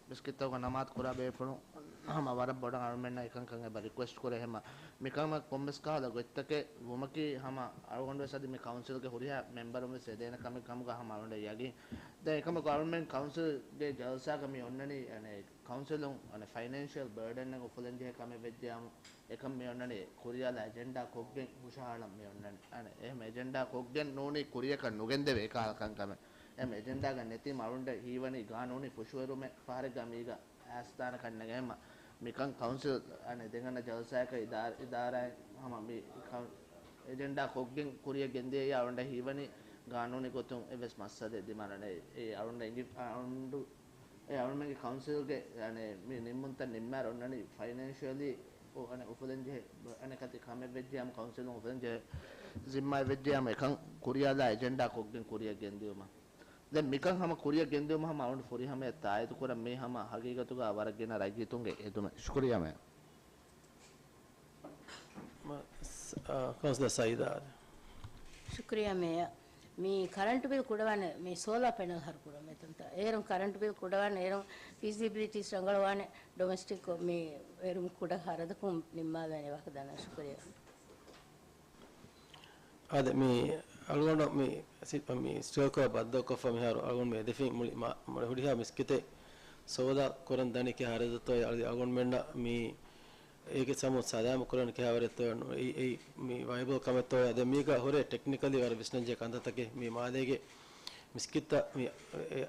މިސްކިތްތަކުގަ ނަމާދު ކުރާ ބޭފުޅުން ހަމަ ވަރަށް ބޮޑަށް އަޅުމެންނަށް އެކަންކަން އެބަ ރިކުއެސްޓް ކުރޭ. ހަމަ މިކަމަށް ކޮންމެސް ކަހަލަ ގޮތްތަކެއް ވުމަކީ ހަމަ އަޅުގަނޑު ވެސް އަދި މި ކައުންސިލްގެ ހުރިހާ މެމްބަރުން ވެސް އެދޭނެ ކަމެއް ކަމުގަ ހަމަ އަޅުގަނޑަށް ޔަގީން. ދެން އެކަމަކު އަޅުމެން ކައުންސިލްގެ ޖަލްސާގަ މި އޮންނަނީ، އަނެ، ކައުންސިލުން، އަނެ، ފައިނޭންޝިއަލް ބަރޑަންއެއް އުފުލެން ޖެހޭ ކަމެއް ވެއްޖެއްޔާމު، އެކަން މި އޮންނަނީ ކުރިޔަށްލާ އެޖެންޑާ ކޮށްގެން ހުށަހަޅަން މި އޮންނަނީ. އަނެ، އެހެން އެޖެންޑާ ކޮށްގެން ނޫނީ ކުރިޔަކަށް ނުގެންދެވޭ އެކަހަލަ ކަންކަމެއް. އެހެން އެޖެންޑާގަ ނެތީމަ އަޅުގަނޑަށް ހީވަނީ ގާނޫނީ ފުށުއެރުމެއް ފަހަރެއްގަ މީގަ އައިސްދާނެ ކަންނޭނގެ. އެހެންމަ މިކަން ކައުންސިލް، އަނެ، ދެން އަންނަ ޖަލްސާއަކަށް އިދާ-، އިދާރާއިން ހަމަ މި ކައު-، އެޖެންޑާ ކޮށްގެން ކުރިޔަށް ގެންދިޔައީ އަޅުގަނޑަށް ހީވަނީ ގާނޫނީ ގޮތުން އެއްވެސް މައްސަލައެއް ދިމާލަން. އެ، އެ އަޅުގަނޑަށް އެނގި-، އަ-، އަޅުގަނޑު އެ އަޅުމެންގެ ކައުންސިލްގެ، އަނެ، މި ނިންމުންތައް ނިންމާއިރު އޮންނަނީ ފައިނޭންޝިއަލީ އަނެ، އުފުލެންޖެހޭ، އަނެކަތި ކަމެއް ވެއްޖެއްޔާމު ކައުންސިލުން އުފުލެންޖެހޭ ޒިންމާއެއް ވެއްޖެއްޔާމު އެކަން ކުރިޔާލާ އެޖެންޑާ ކޮށްގެން ކުރިޔަށް ގެންދިއުމަށް. ދެން މިކަން ހަމަ ކުރިޔަށް ގެންދިއުމަށް ހަމަ އަޅުގަނޑު ފުރިހަމަޔަށް ތާއީދު ކުރަން މީ ހަމަ ހަގީގަތުގަ ވަރަށް ގިނަ ރައްޔިތުންގެ އެދުމެއް. ޝުކުރިއްޔާ މޭޔަރ. މަ-، ސް-، އާ، ކައުންސިލަރ ސައީދާ. ޝުކުރިއްޔާ މޭޔަރ. މި ކަރަންޓު ބިލް ކުޑަވާނެ، މި ސޯލާ ޕެނަލް ހަރުކުރަން މިތަންތަ. އޭރުން ކަރަންޓު ބިލް ކުޑަވާނެ، އޭރުން ފީސިބިލިޓީސް ރަނގަޅުވާނެ، ޑޮމެސްޓިކް މި އޭރުން ކުޑަ ހަރަދަކުން ނިންމާލާނެ ވާހަކަ ދަންނަ. ޝުކުރިއްޔާ. އާދެ، މި އަޅުގަނޑު މި ސި-، މި ސްޓޭކްހޯލްޑަރ ބައްދަލުކޮށްފަ މިހާރު އަޅުގަނޑު މި އެދެފިން މުޅި މާ-، މުޅި ހުރިހާ މިސްކިތެއް ސޯލާ ކުރަން ދަނީ ކިހާ ހަރަދަތޯ އަޅި އަޅުގަނޑުމެންނަށް މި އޭގެ ސަމު ސަލާމަތް ކުރަން ކިހާވަރެއްތޯ، އެއީ، އެއީ މި ވައިބަލް ކަމެއްތޯ، އަދި މީގަ ހުރޭ ޓެކްނިކަލީ ވަރަށް ވިސްނަންޖެހޭ ކަންތައްތަކެއް މި މާލޭގެ މިސްކިތްތައް މި، އެ،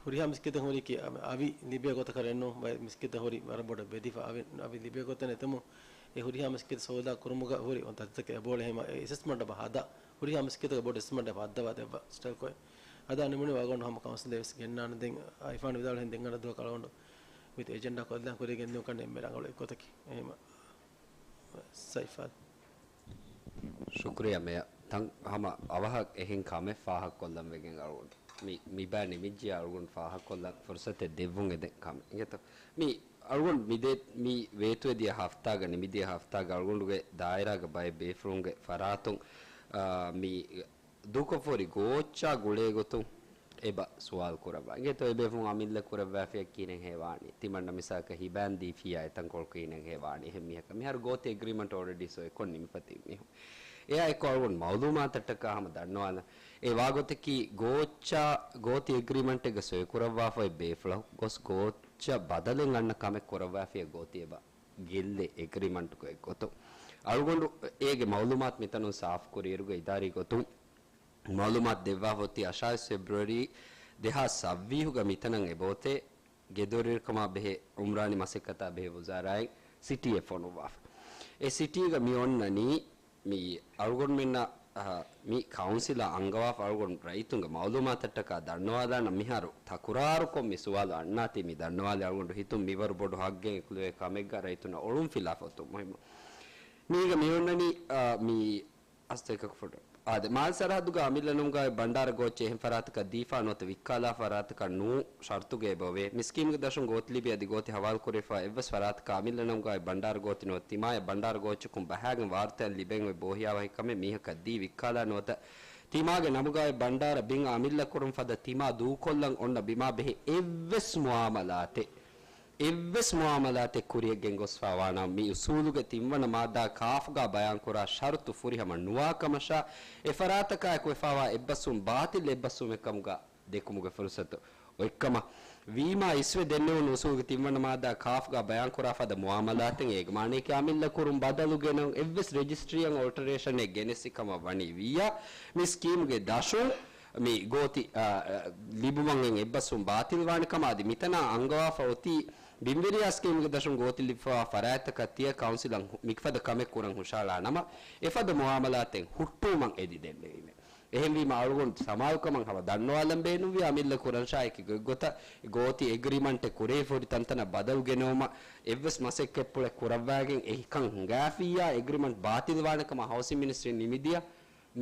ހުރިހާ މިސްކިތަށް ހުރި ކި-، އަވި ލިބޭ ގޮތަކަށް ނޫން، ބައެއް މިސްކިތަށް ހުރި ވަރަށް ބޮޑަށް ބެދިފަ އަވި، އަވި ލިބޭ ގޮތެއް ނެތުމު، އެ ހުރިހާ މިސްކިތް ސޯދާ ކުރުމުގަ ހުރި އޮން ތަތިތަކެއް އެބައުޅޭ ހަމަ އެ އެސެސްމަންޓް އެބަ ހަދާ، ހުރިހާ މިސްކިތަކަށް ބޮޑު އެސެސްމަންޓް އެބަ ހައްދަވާ ދެއްވާ ސްޓައިލްކޮށް ހަދާ ނިމުނީ ވަގުން ހަމަ ކައުންސިލް ވެސް ގެންނާނެ. ދެން އައިފާން ވިދާޅުވި ދެން އަނެއް ދުވަހަކު އަޅުގަނޑު މިތި އެޖެންޑާ ކޮށްލަން ކުރިޔަށް ގެންދިއުން ކަން އެންމެ ރަނގަޅު އެއްގޮތަކީ. އެހެން ސައިފާލް. ޝުކުރިއްޔާ މޭޔަ. ތަން ހަމަ އަވަހަށް އެހެން ކަމެއް ފާހަގަކޮށްލަން ވެގެން އަޅުގަނޑު މި، މި ބައި ނިމިއްޖެޔާ އަޅުގަނޑު ފާހަގަކޮށްލަން ފުރުސަތެއް ދެއްވުން އެދެން ކަމެއް. އިނގޭތޯ؟ މި އަޅުގަނޑު މި ދޭ، މި ވޭތުވެދިޔަ ހަފްތާގަ، ނިމިދިޔަ ހަފްތާގަ އަޅުގަނޑުގެ ދާއިރާގަ ބައެއް ބޭފުޅުންގެ ފަރާތުން، އާ، މި ދޫކޮށްފަހުރި ގޯއްޗާ ގުޅޭގޮތުން އެބަ ސުވާލު ކުރައްވާ. އިނގޭތޯ އެބޭފުޅުން އަމިއްލަ ކުރައްވާފިޔާ ކިހިނެއް ހޭވާނީ؟ ތިމަންނަ މިސާލަކަށް ހިބާން ދީފިޔާ އެތަންކޮޅު ކިހިނެއް ހޭވާނީ؟ އެހެން މީހަކަށް މިހާރު ގޯތި އެގްރިމަންޓް އޯލްރެޑީ ސޮއިކޮށް ނިމިފަ ތިބި މީހުން. އެއާ އެއްކޮށް އަޅުގަނޑު މައުލޫމާތަށްޓަކާ ހަމަ ދަންނަވާލަން. އެ ވާގޮތަކީ ގޯއްޗާ ގޯތި އެގްރިމަންޓެއްގަ ސޮއިކުރައްވާފައި ބޭފުޅަކު ގޮސް ގޯއްޗަށް ބަދަލެއް އަންނަ ކަމެއް ކުރައްވާފިޔާ ގޯތި އެބަ ގެއްލޭ އެގްރިމަންޓުގެ ގޮތުން. އަޅުގަނޑު އޭގެ މައުލޫމާތު މިތަނުން ސާފު ކުރިއިރުގަ އިދާރީ ގޮތުން މައުލޫމާތު ދެއްވާފަ އޮތީ އަށާވީސް ފެބްރުއަރީ ދެހާސް ސައްވީހުގަ މިތަނަށް އެބައޮތޭ ގެދޮރިރަކަމާ ބެހޭ އުމްރާނީ މަސައްކަތާ ބެހޭ ވުޒާރާއިން ސިޓީއެއް ފޮނުއްވާފަ. އެ ސިޓީގަ މި އޮންނަނީ މި އަޅުގަނޑުމެންނަށް، އަ، މި ކައުންސިލަށް އަންގަވާފަ އަޅުގަނޑު ރައްޔިތުންގެ މައުލޫމާތަށްޓަކާ ދަންނަވާލާނަން މިހާރު ތަކުރާރުކޮށް މި ސުވާލު އަންނާތީ މި ދަންނަވާލި އަޅުގަނޑު ހިތުން މިވަރު ބޮޑު ހައްގެއް އެކުލެވޭ ކަމެއްގަ ރައްޔިތުންނަށް އޮޅުން ފިލާފަ އޮތުން މުހިއްމު. މީގަ މި އޮންނަނީ، އަ، މި އަސްތައް އެކަކު ފުޓް. އާދެ، މާލެ ސަރަހައްދުގަ އަމިއްލަ ނަމުގައި ބަންޑާރަ ގޯއްޗެއް އެހެން ފަރާތަކަށް ދީފާ ނުވަތަ ވިއްކާލާ ފަރާތަކަށް ނޫ ޝަރުތުގައި އެބައޮވޭ. މި ސްކީމްގެ ދަށުން ގޯތި ލިބި އަދި ގޯތި ހަވާލު ކުރެވިފަ އެއްވެސް ފަރާތަކަށް އަމިއްލަ ނަމުގައި ބަންޑާރަ ގޯތި ނުވަތަ ތިމާޔަށް ބަންޑާރަ ގޯއްޗަކުން ބަހާގެން ވާރުތައެއް ލިބެން އޮތް ބޯހިޔާވަހި ކަމެއް މީހަކަށް ދީ ވިއްކާލާ ނުވަތަ ތިމާގެ ނަމުގައި ބަންޑާރަ ބިން އަމިއްލަ ކުރުން ފަދަ ތިމާ ދޫކޮށްލަން އޮންނަ ބިމާ ބެހޭ އެއްވެސް މުއާމަލާތެއް އެއްވެސް މުއާމަލާތެއް ކުރިޔަށް ގެންގޮސްފަ ވާނަމަ، މި އުސޫލުގެ ތިންވަނަ މާއްދާ ކާފުގަ ބަޔާންކުރާ ޝަރުތު ފުރިހަމަ ނުވާކަމަށާ، އެފަރާތަކާއެކު ވެފަވާ އެއްބަސްވުން ބާތިލް އެއްބަސްވުމެއްކަމުގަ ދެކުމުގެ ފުރުސަތު އޮތްކަމަށް ވީމާ، އިސްވެ ދެންނެވުނު އުސޫލުގެ ތިންވަނަ މާއްދާ ކާފުގަ ބަޔާންކުރާ ފަދަ މުއާމަލާތެއް އޭގެ މާނަޔަކީ އަމިއްލަ ކުރުން ބަދަލު ގެނައުން އެއްވެސް ރެޖިސްޓްރީއަށް އޮލްޓަރޭޝަނެއް ގެނެސް ކަމަށް ވަނީ ވިއްޔާ، މި ސްކީމްގެ ދަށުން މި ގޯތި، އާ، އާ، ލިބުމަށް އެއްބަސްވުން ބާތިލްވާނެ ކަމަށް އަދި މިތަނާ އަންގަވާފަ އޮތީ ބިންވެރިޔާ ސްކީމްގެ ދަށުން ގޯތި ލިބިފަވާ ފަރާތްތަކަށް ތިޔަ ކައުންސިލަށް ހު-، މިފަދަ ކަމެއް ކުރަން ހުށައަޅާ ނަމަ، އެފަދަ މުއާމަލާތެއް ހުއްޓުވުމަށް އެދި ދެންނެވީމެ. އެހެންވީމަ އަޅުގަނޑު ސަމާލުކަމަށް ހަމަ ދަންނަވާލަން ބޭނުންވި އަމިއްލަ ކުރަންށާއެކީ ގޮތްގޮތަށް ގޯތި އެގްރިމަންޓެއް ކުރެވިފަ ހުރި ތަންތަނަށް ބަދަލު ގެނައުމަށް އެއްވެސް މަސައްކަތްޕުޅެއް ކުރައްވާގެން އެހިކަން ހިނގާފިއްޔާ އެގްރިމަންޓް ބާތިލްވާނެ ކަމަށް ހައުސިން މިނިސްޓްރީން ނިމިދިޔަ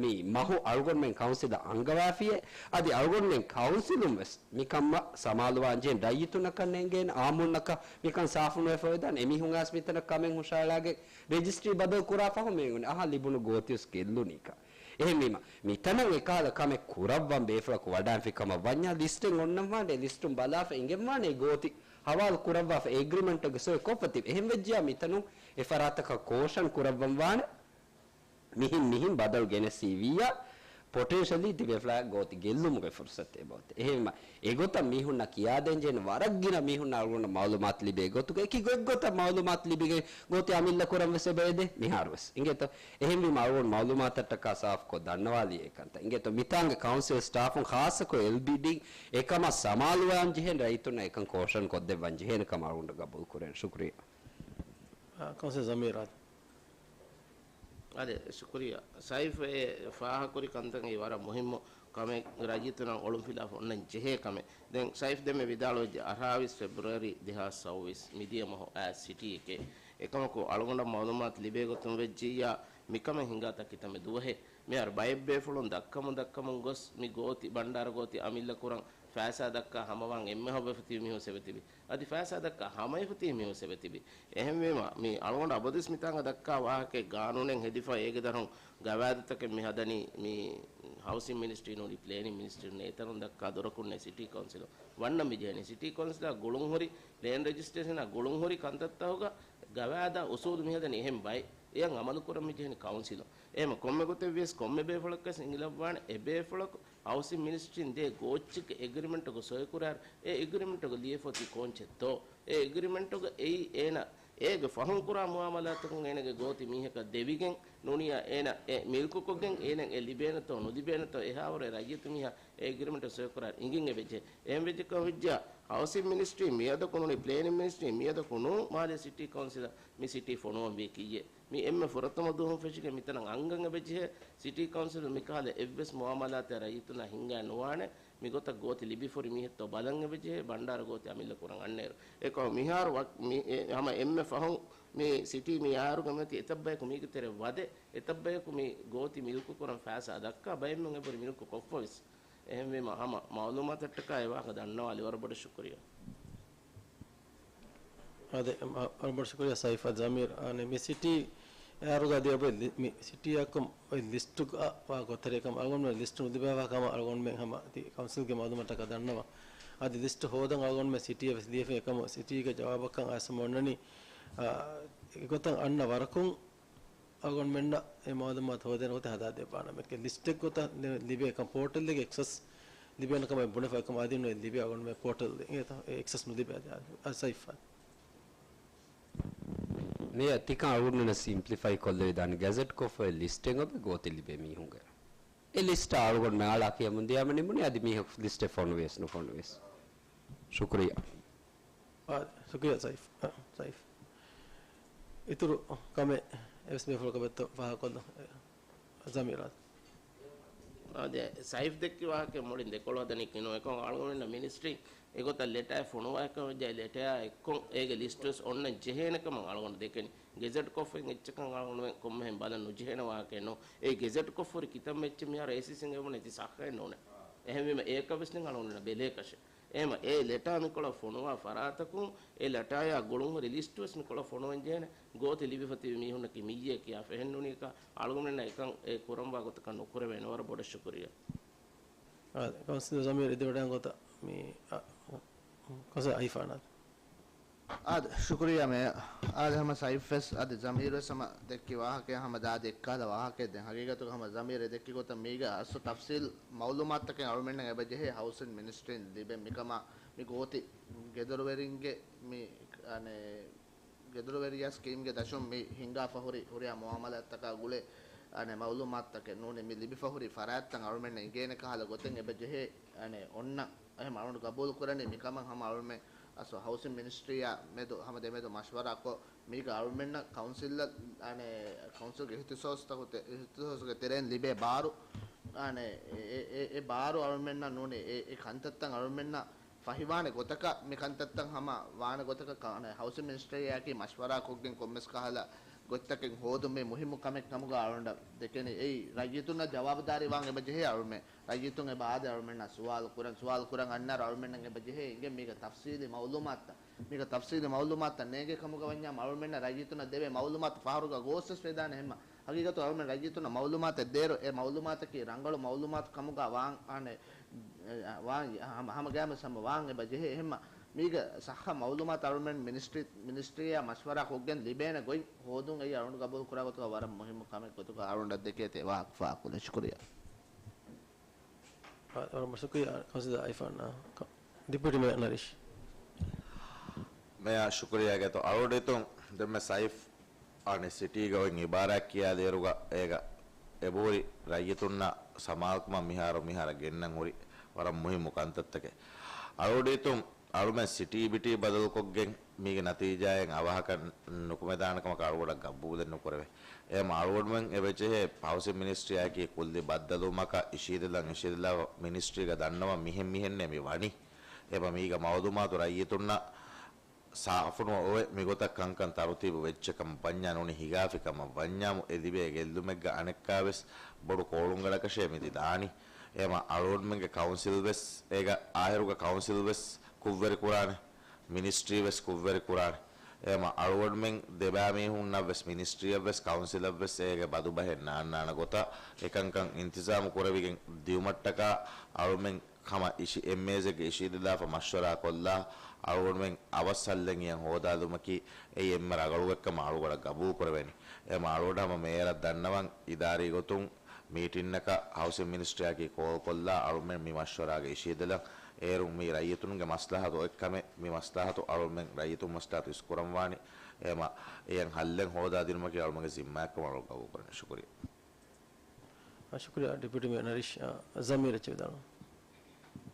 މި މަހު އަޅުގަނޑުމެން ކައުންސިލަށް އަންގަވާފިއޭ، އަދި އަޅުގަނޑުމެން ކައުންސިލުން ވެސް މިކަންމަށް ސަމާލުވާން ޖެހެން ރައްޔިތުންނަކަށް ނޭނގޭނެ އާއްމުންނަކަށް މިކަން ސާފުނުވެފަ ވެދާނެ. އެމީހުން އައިސް މިތަނަށް ކަމެއް ހުށައަޅާގެން ރެޖިސްޓްރީ ބަދަލު ކުރާ ފަހު މި އެނގުނީ އަހާ ލިބުނު ގޯތިވެސް ގެއްލުނީކަން. އެހެންވީމަ، މިތަނަށް އެކަހަލަ ކަމެއް ކުރައްވަން ބޭފުޅަކު ވަޑާންފި ކަމަށް ވަންޏާ ލިސްޓެއް އޮންނަން ވާނެ، ލިސްޓުން ބަލާފަ އިނގެން ވާނެ ގޯތި ހަވާލު ކުރައްވާފަ އެގްރިމަންޓެއްގެ ސޮއި ކޮށްފަ ތިބި. އެހެންވެއްޖިޔާ މިތަނުން އެ ފަރާތަކަށް ކޯޝަން ކުރައްވަން ވާނެ. މިހިން މިހިން ބަދަލު ގެނެސީ ވިއްޔާ، ޕޮޓެންޝަލީ ތިބޭފުޅާ ގޯތި ގެއްލުމުގެ ފުރުސަތެއް އެބައޮތޭ. އެހެންވީމަ، އެގޮތަށް މީހުންނަށް ކިޔާދޭން ޖެހޭނެ ވަރަށް ގިނަ މީހުންނަށް އަޅުގަނޑަށް މައުލޫމާތު ލިބޭ ގޮތުގަ އެކި ގޮތްގޮތަށް މައުލޫމާތު ލިބިގެން ގޯތި އަމިއްލަ ކުރަން ވެސް އެބަ އެދޭ މިހާރު ވެސް. އިނގޭތޯ؟ އެހެންވީމަ އަޅުގަނޑު މައުލޫމާތަށްޓަކާ ސާފުކޮށް ދަންނަވާލީ އެކަންތައް. އިނގޭތޯ؟ މިތާނގެ ކައުންސިލް ސްޓާފުން ޚާއްޞަކޮށް އެލްބީޑީން އެކަމަށް ސަމާލުވާން ޖެހޭނެ ރައްޔިތުންނަށް އެކަން ކޯޝަން ކޮށްދެއްވަން ޖެހޭނެ ކަމަށް އަޅުގަނޑު ގަބޫލު ކުރޭނެ. ޝުކުރިއްޔާ. އާ، ކައުންސިލް ޒަމީރާ. އާދެ، ޝުކުރިއްޔާ. ސައިފް އެ ފާހަގަކުރި ކަންތައް ވަރަށް މުހިއްމު ކަމެއް، ރައްޔިތުންނަށް އޮޅުންފިލާފަ އޮންނަން ޖެހޭ ކަމެއް. ދެން ސައިފް ދެންމެ ވިދާޅުވެއްޖެ އަށާވީސް ފެބްރުއަރީ ދެހާސް ސައުވީސް މިދިޔަ މަހު އައިސް ސިޓީއެކޭ. އެކަމަކު އަޅުގަނޑަށް މައުލޫމާތު ލިބޭ ގޮތުން ވެއްޖިއްޔާ މިކަމެއް ހިނގާތާ ކިތަންމެ ދުވަހެއް. މިހާރު ބައެއް ބޭފުޅުން ދައްކަމުން ދައްކަމުން ގޮސް މި ގޯތި ބަންޑާރަ ގޯތި އަމިއްލަ ކުރަން ފައިސާ ދައްކާ ހަމަވާން އެންމެހަށް އޮވެފަ ތިބި މީހުން ސެބެތިބި. އަދި ފައިސާ ދައްކާ ހަމައެފަ ތިބި މީހުން ސެބެތިބި. އެހެންވީމަ، މި އަޅުގަނޑު އަބަދުވެސް މިތާނގަ ދައްކާ ވާހަކައެއް ގާނޫނެއް ހެދިފަ އޭގެ ދަށުން ގަވާއިދުތަކެއް މި ހަދަނީ މި ހައުސިން މިނިސްޓްރީ ނޫނީ ޕްލޭނިން މިނިސްޓްރީ ނޭތަނުން ދައްކާ ދޮރަކުންނޭ ސިޓީ ކައުންސިލުން. ވަންނަން މި ޖެހެނީ ސިޓީ ކައުންސިލާ ގުޅުންހުރި، ޕްލޭން ރެޖިސްޓްރޭޝަނާ ގުޅުންހުރި ކަންތައްތަކުގަ ގަވާއިދާ އުސޫލު މިހަދަނީ އެހެން ބައެއް. އެއަށް އަމަލުކުރަން މިޖެހެނީ ކައުންސިލުން. އެހެމަ ކޮންމެ ގޮތެއްވިޔަސް ކޮންމެ ބޭފުޅަކަސް އިނގިލައްވާނެ އެބޭފުޅަކު ހައުސިން މިނިސްޓްރީން ދޭ ގޯއްޗެއްގެ އެގްރިމެންޓުގަ ސޮއިކުރާއިރު، އެ އެގްރިމެންޓުގަ ލިޔެފަ އޮތީ ކޯންޗެއްތޯ؟ އެ އެގްރިމެންޓުގަ އެއީ އޭނަ އޭގެ ފަހުން ކުރާ މުއާމަލާތަކުން އޭނަގެ ގޯތި މީހަކަށް ދެވިގެން، ނޫނިއްޔާ އޭނަ އެ މިލްކުކޮށްގެން އޭނަ އެ ލިބޭނެތޯ ނުލިބޭނެތޯ އެހާވަރު އެ ރައްޔިތު މީހާ އެ އެގްރިމެންޓު ސޮއިކުރާ އިނގިން އެބަޖެހޭ. އެހެން ވެއްޖެކަމަށް ވެއްޖާ ހައުސިން މިނިސްޓްރީ މިއަދަކު ނޫނީ ޕްލޭނިން މިނިސްޓްރީ މިއަދަކު ނޫން މާލެ ސިޓީ ކައުންސިލަށް މި ސިޓީ ފޮނުވަން ވީ ކިއްޔޭ؟ މި އެންމެ ފުރަތަމަ ދުވަހުން ފެށިގެން މިތަނަށް އަންގަން އެބަޖެހޭ. ސިޓީ ކައުންސިލުން މިކަހަލަ އެއްވެސް މުއާމަލާތެއް ރައްޔިތުންނާ ހިންގާ ނުވާނެ. މިގޮތަށް ގޯތި ލިބިފަހުރި މީހެއްތޯ ބަލަން އެބަޖެހޭ. ބަންޑާރަ ގޯތި އަމިއްލަ ކުރަން އަންނައިރު. އެކަމަކު މިހާރު ވަ-، މި އެ ހަމަ އެންމެ ފަހުން މި ސިޓީ މި އާރުގަ މިއޮތީ އެތައްބަޔަކު މީގެ ތެރެ ވަދެ، އެތައްބަޔަކު މި ގޯތި މިލްކު ކުރަން ފައިސާ ދައްކާ، ބައެއް މީހުން އެބަހުރި މިލްކު ކޮށްފަވެސް. އެހެންވީމަ ހަމަ މައުލޫމާތަށްޓަކާ އެ ވާހަކަ ދަންނަވާލި ވަރަށް ބޮޑަށް ޝުކުރިއްޔާ. އާދެ، މަ-، ވަރަށް ބޮޑަށް ޝުކުރިއްޔާ ސައިފް އަދި ޒަމީރު. އާނެ، މި ސިޓީ އެ އާރުގަ އަދި އެބަ ލި-، މި ސިޓީއަކުން އޮތް ލިސްޓުގަ ވާ ގޮތަރިކަމަށް އަޅުގަނޑުމެން ލިސްޓު ނުލިބޭ ވާހަކަ ހަމަ އަޅުގަނޑުމެން ހަމަ އަދި ކައުންސިލްގެ މައުލޫމާތަކަށް ދަންނަވަން. އަދި ލިސްޓު ހޯދަން އަޅުގަނޑުމެން ސިޓީއަށް ވެސް ލިޔެފި އެކަމަށް ސިޓީގެ ޖަވާބަކަށް އައިސް އޮންނަނީ، އާ، އެގޮތަށް އަންނަ ވަރަކުން އަޅުގަނޑުމެންނަށް އެ މައުލޫމާތު ހޯދޭނެ ގޮތެއް ހަދާދެއްވާނަމެކެ. ލިސްޓެއް ގޮތަށް ލި-، ލިބޭ ކަން ޕޯޓަލްގެ އެކްސެސް ލިބޭނެ ކަމަށް ބުނެފަ އެކަމަށް އަދި ނު ލިބޭ އަޅުގަނޑުމެން ޕޯޓަލް އެކްސެސް ނުލިބޭ އަދި ސައިފް. މިއަށް ތިކަން އަޅުގަނޑުމެންނަށް ސިމްޕްލިފައި ކޮށްލެވިދާނެ ގެޒެޓް ކޮށްފައި ލިސްޓެއް އޮބެ ގޯތި ލިބޭ މީހުންގެ. އެ ލިސްޓާ އަޅުގަނޑުމެން އާޅާ ކިޔަމުން ދިޔާމަ ނިމުނީ އަދި މީހަކު ލިސްޓެއް ފޮނުވިޔަސް ނުފޮނުވިޔަސް. ޝުކުރިއްޔާ. އާ، ޝުކުރިއްޔާ ސައިފް. އާ، ސައިފް. އިތުރު ކަމެއް އެވެސް ބޭފުޅަކަށް ބެއްތޯ ފާހަގަކޮށްލަން. ޒަމީރާ. އާދެ، ސައިފް ދެއްކި ވާހަކަ މުޅިން ދެކޮޅު ހަދަނީ ކިނު އެކޮށް އަޅުގަނޑުމެންނަށް މިނިސްޓްރީ އެގޮތަށް ލެޓާއެއް ފޮނުވާ އެކަމަށް ވެއްޖެ އެ ލެޓާއާ އެއްކޮށް އޭގެ ލިސްޓް ވެސް އޮންނަން ޖެހޭނެ ކަމަށް އަޅުގަނޑު ދެކެނީ. ގެޒެޓް ކޮށްފައި އެއްޗަކަށް އަޅުގަނޑުމެން ކޮންމެހެން ބަލަން ނުޖެހޭނެ ވާހަކައެއް ނޫން. އެ ގެޒެޓް ކޮށްފަހުރި ކިތަންމެ އެއްޗެއް މިހާރު އޭސީސީން އެބުނީ ތި ސައްހައެއް ނޫނޭ. އެހެންވީމަ އޭކަށް ވެސް ދެން އަޅުގަނޑުމެންނަށް ބެލޭކަށެއް. އެހެންވީމަ އެ ލެޓާ މިކޮޅަށް ފޮނުވާ ފަރާތަކުން އެ ލެޓާޔާ ގުޅުންހުރި ލިސްޓް ވެސް މިކޮޅަށް ފޮނުވަން ޖެހޭނެ. ގޯތި ލިބިފަ ތިބި މީހުންނަކީ މިއްޔޭ ކިޔާފަ އެހެން ނޫނީކަ އަޅުގަނޑުމެންނަށް އެކަން އެ ކުރަންވާ ގޮތަކަށް ނުކުރެވޭނެ. ވަރަށް ބޮޑަށް ޝުކުރިއްޔާ. އާ، ކައުންސިލަރ ޒަމީރު އެދިވަޑައިގަތް ގޮތަށް މި، އާ، ކައުންސިލަރ އައިފާނާ. އާދެ، ޝުކުރިއްޔާ މޭޔަރ. އާދެ، ހަމަ ސައިފް ވެސް އަދި ޒަމީރު ވެސް ހަމަ ދެއްކި ވާހަކައެއް ހަމަ ދާދި އެއްކަހަލަ ވާހަކައެއް. ދެން ހަގީގަތުގަ ހަމަ ޒަމީރު އެ ދެއްކި ގޮތަށް މީގަ އަސްލު ތަފްސީލް މައުލޫމާތުތަކެއް އަޅުމެންނަށް އެބަޖެހޭ ހައުސިން މިނިސްޓްރީން ލިބެން. މިކަމާ މި ގޯތި ގެދޮރުވެރިންގެ މި، އަނެއް، ގެދޮރުވެރިޔާ ސްކީމްގެ ދަށުން މި ހިނގާފަ ހުރި ހުރިހާ މުއާމަލާތްތަކާ ގުޅޭ، އަނެއް، މައުލޫމާތުތަކެއް ނޫނީ މި ލިބިފަ ހުރި ފަރާތްތައް އަޅުމެންނަށް އިނގޭނެ ކަހަލަ ގޮތެއް އެބަޖެހޭ. އަނެއް، އޮންނަ އެހެން އަޅުގަނޑު ގަބޫލު ކުރަނީ މިކަމަށް ހަމަ އަޅުމެން އަސްލު ހައުސިން މިނިސްޓްރީއާ މެދު ހަމަ ދެމެދު މަޝްވަރާކޮށް، މީގަ އަޅުމެންނަށް ކައުންސިލަށް، އަނެއް، ކައުންސިލްގެ އިހްތިސޯސްތަކު ތެ-، އިހްތިސޯސްގެ ތެރެއިން ލިބޭ ބާރު، އަނެއް، އެ، އެ، އެ، އެ ބާރު އަޅުމެންނަށް ނޫނީ އެ، އެ ކަންތައްތައް އަޅުމެންނަށް ފަހިވާނެ ގޮތަކަށް، މި ކަންތައްތައް ހަމަ ވާނެ ގޮތަކަށް ކަ-، އަނެއް، ހައުސިން މިނިސްޓްރީއާއެކީ މަޝްވަރާ ކޮށްގެން ކޮންމެސް ކަހަލަ ގޮތްތަކެއް ހޯދުން މީ މުހިއްމު ކަމެއް ކަމުގަ އަޅުގަނޑަށް ދެކެނީ. އެއީ ރައްޔިތުންނަށް ޖަވާބުދާރީ ވާން އެބަޖެހޭ އަޅުމެން. ރައްޔިތުން އެބަ އާދެ އަޅުމެންނާ ސުވާލު ކުރަން، ސުވާލު ކުރަން އަންނާއިރު އަޅުމެންނަށް އެބަޖެހޭ އިނގެން މީގަ ތަފްސީލީ މައުލޫމާތުތައް، މީގަ ތަފްސީލީ މައުލޫމާތުތައް ނޭނގޭ ކަމުގަ ވަންޏާ އަޅުމެންނަށް ރައްޔިތުންނަށް ދެވޭ މައުލޫމާތު ފަހަރުގަ ގޯސްވެސް ވެދާނެ ހެންމަ. ހަގީގަތު އަޅުމެން ރައްޔިތުންނަށް މައުލޫމާތެއް ދޭއިރު، އެ މައުލޫމާތަކީ ރަނގަޅު މައުލޫމާތު ކަމުގަ ވާން، އަނެއް، ވާން، ހަމަ، ހަމަ ގައިމުވެސް ހަމަ ވާން އެބަ ޖެހޭ. އެހެންމަ މީގަ ސައްހަ މައުލޫމާތު އަޅުމެން މިނިސްޓްރީ، މިނިސްޓްރީއާ މަޝްވަރާ ކޮށްގެން ލިބޭނެ ގޮތް ހޯދުން އެއީ އަޅުގަނޑު ގަބޫލު ކުރާ ގޮތުގަ ވަރަށް މުހިއްމު ކަމެއް ގޮތުގަ އަޅުގަނޑަށް ދެކޭތީ ވާހަކަ ފާހަގަކޮށްލަން. ޝުކުރިއްޔާ. ވަރަށް ބޮޑަށް ޝުކުރިއްޔާ ކައުންސިލަރ އައިފާން، ކަ-، ޑެޕިއުޓީ މޭޔަރ ނަރީޝް. މޭޔަރ ޝުކުރިއްޔާ ގެތޯ އަޅުގަނޑު ހިތުން ދެންމެ ސައިފް އަނެއް ސިޓީގަ އޮތް އިބާރާތް ކިޔާލިއިރުގަ އޭގަ އެބަހުރި ރައްޔިތުންނަށް ސަމާލުކަމަށް މިހާރު މިހާރަށް ގެންނަން ހުރި ވަރަށް މުހިއްމު ކަންތައްތަކެއް. އަޅުގަނޑު ހިތުން އަޅުމެން ސިޓީ އިބިޓީ ބަދަލުކޮށްގެން މީގެ ނަތީޖާއެއް އަވަހަކަށް ނުކުމެދާނެ ކަމަކަށް އަޅުގަނޑަށް ގަބޫލެއް ނުކުރެވޭ. އެހެން އަޅުގަނޑުމެން އެބަޖެހޭ ހައުސިން މިނިސްޓްރީއާއެކީ ކުއްލި ބައްދަލުވުމަކަށް އިށީދެލަން އިށީދެލާ މިނިސްޓްރީގަ ދަންނަވަން މިހެން މިހެންނޭ މި ވަނީ. އެބަ މީގަ މައުލޫމާތު ރައްޔިތުންނަށް ސާފުނު އޮވެ މިގޮތަށް ކަންކަން ތަރުތީބު ވެއްޖެ ކަމަށް ވަންޏާ ނޫނީ ހިގާފި ކަމަށް ވަންޏާމު އެ ލިބޭ ގެއްލުމެއްގަ އަނެއްކާވެސް ބޮޑު ކޯޅުންގަޑަކަށޭ މި ދިދާނީ. އެމަ އަޅުގަނޑުމެންގެ ކައުންސިލް ވެސް އޭގަ އާހިރުގަ ކައުންސިލް ވެސް ކުށްވެރި ކުރާނެ. މިނިސްޓްރީ ވެސް ކުށްވެރި ކުރާނެ. އެމަ އަޅުގަނޑުމެން ދެބައިމީހުންނަށް ވެސް މިނިސްޓްރީއަށް ވެސް ކައުންސިލަށް ވެސް އޭގެ ބަދުބަހެއް ނާންނާނެ ގޮތަށް އެކަންކަން އިންތިޒާމު ކުރެވިގެން ދިއުމަށްޓަކާ އަޅުމެން ހަމަ އިށި-، އެމްއޭޒެއްގެ އިށީދެލާފަ މަޝްވަރާ ކޮށްލާ، އަޅުގަނޑުމެން އަވަސް ހައްލެއް އިޔަން ހޯދާލުމަކީ އެއީ އެންމެ ރަގަޅު ގޮތްކަމަށް އަޅުގަޑަށް ގަބޫލު ކުރެވޭނީ. އެމަ އަޅުގަޑަށް ހަމަ މޭޔަރަށް ދަންނަވަން އިދާރީ ގޮތުން މީޓިންއަކަށް ހައުސިން މިނިސްޓްރީއަކީ ކޯލް ކޮށްލާ، އަޅުމެން މި މަޝްވަރާގަ އިށީދެލަން. އޭރުން މީ ރައްޔިތުންގެ މަސްލަހަތު އޮތް ކަމެއް. މި މަސްލަހަތު އަޅުމެން ރައްޔިތުން މަސްލަހަތު އިސްކުރަންވާނީ. އެހެމަ އެޔަށް ހައްލެއް ހޯދާދިނުމަކީ އަޅުމެންގެ ޒިންމާއެއްކަމަށް އަޅު ގަބޫލުކުރަނީ. ޝުކުރިއްޔާ. އާ، ޝުކުރިއްޔާ ޑެޕިއުޓީ މޭޔަރ ނަރީޝް. އާ، ޒަމީރު އެއްޗެއް ވިދާޅުވަން.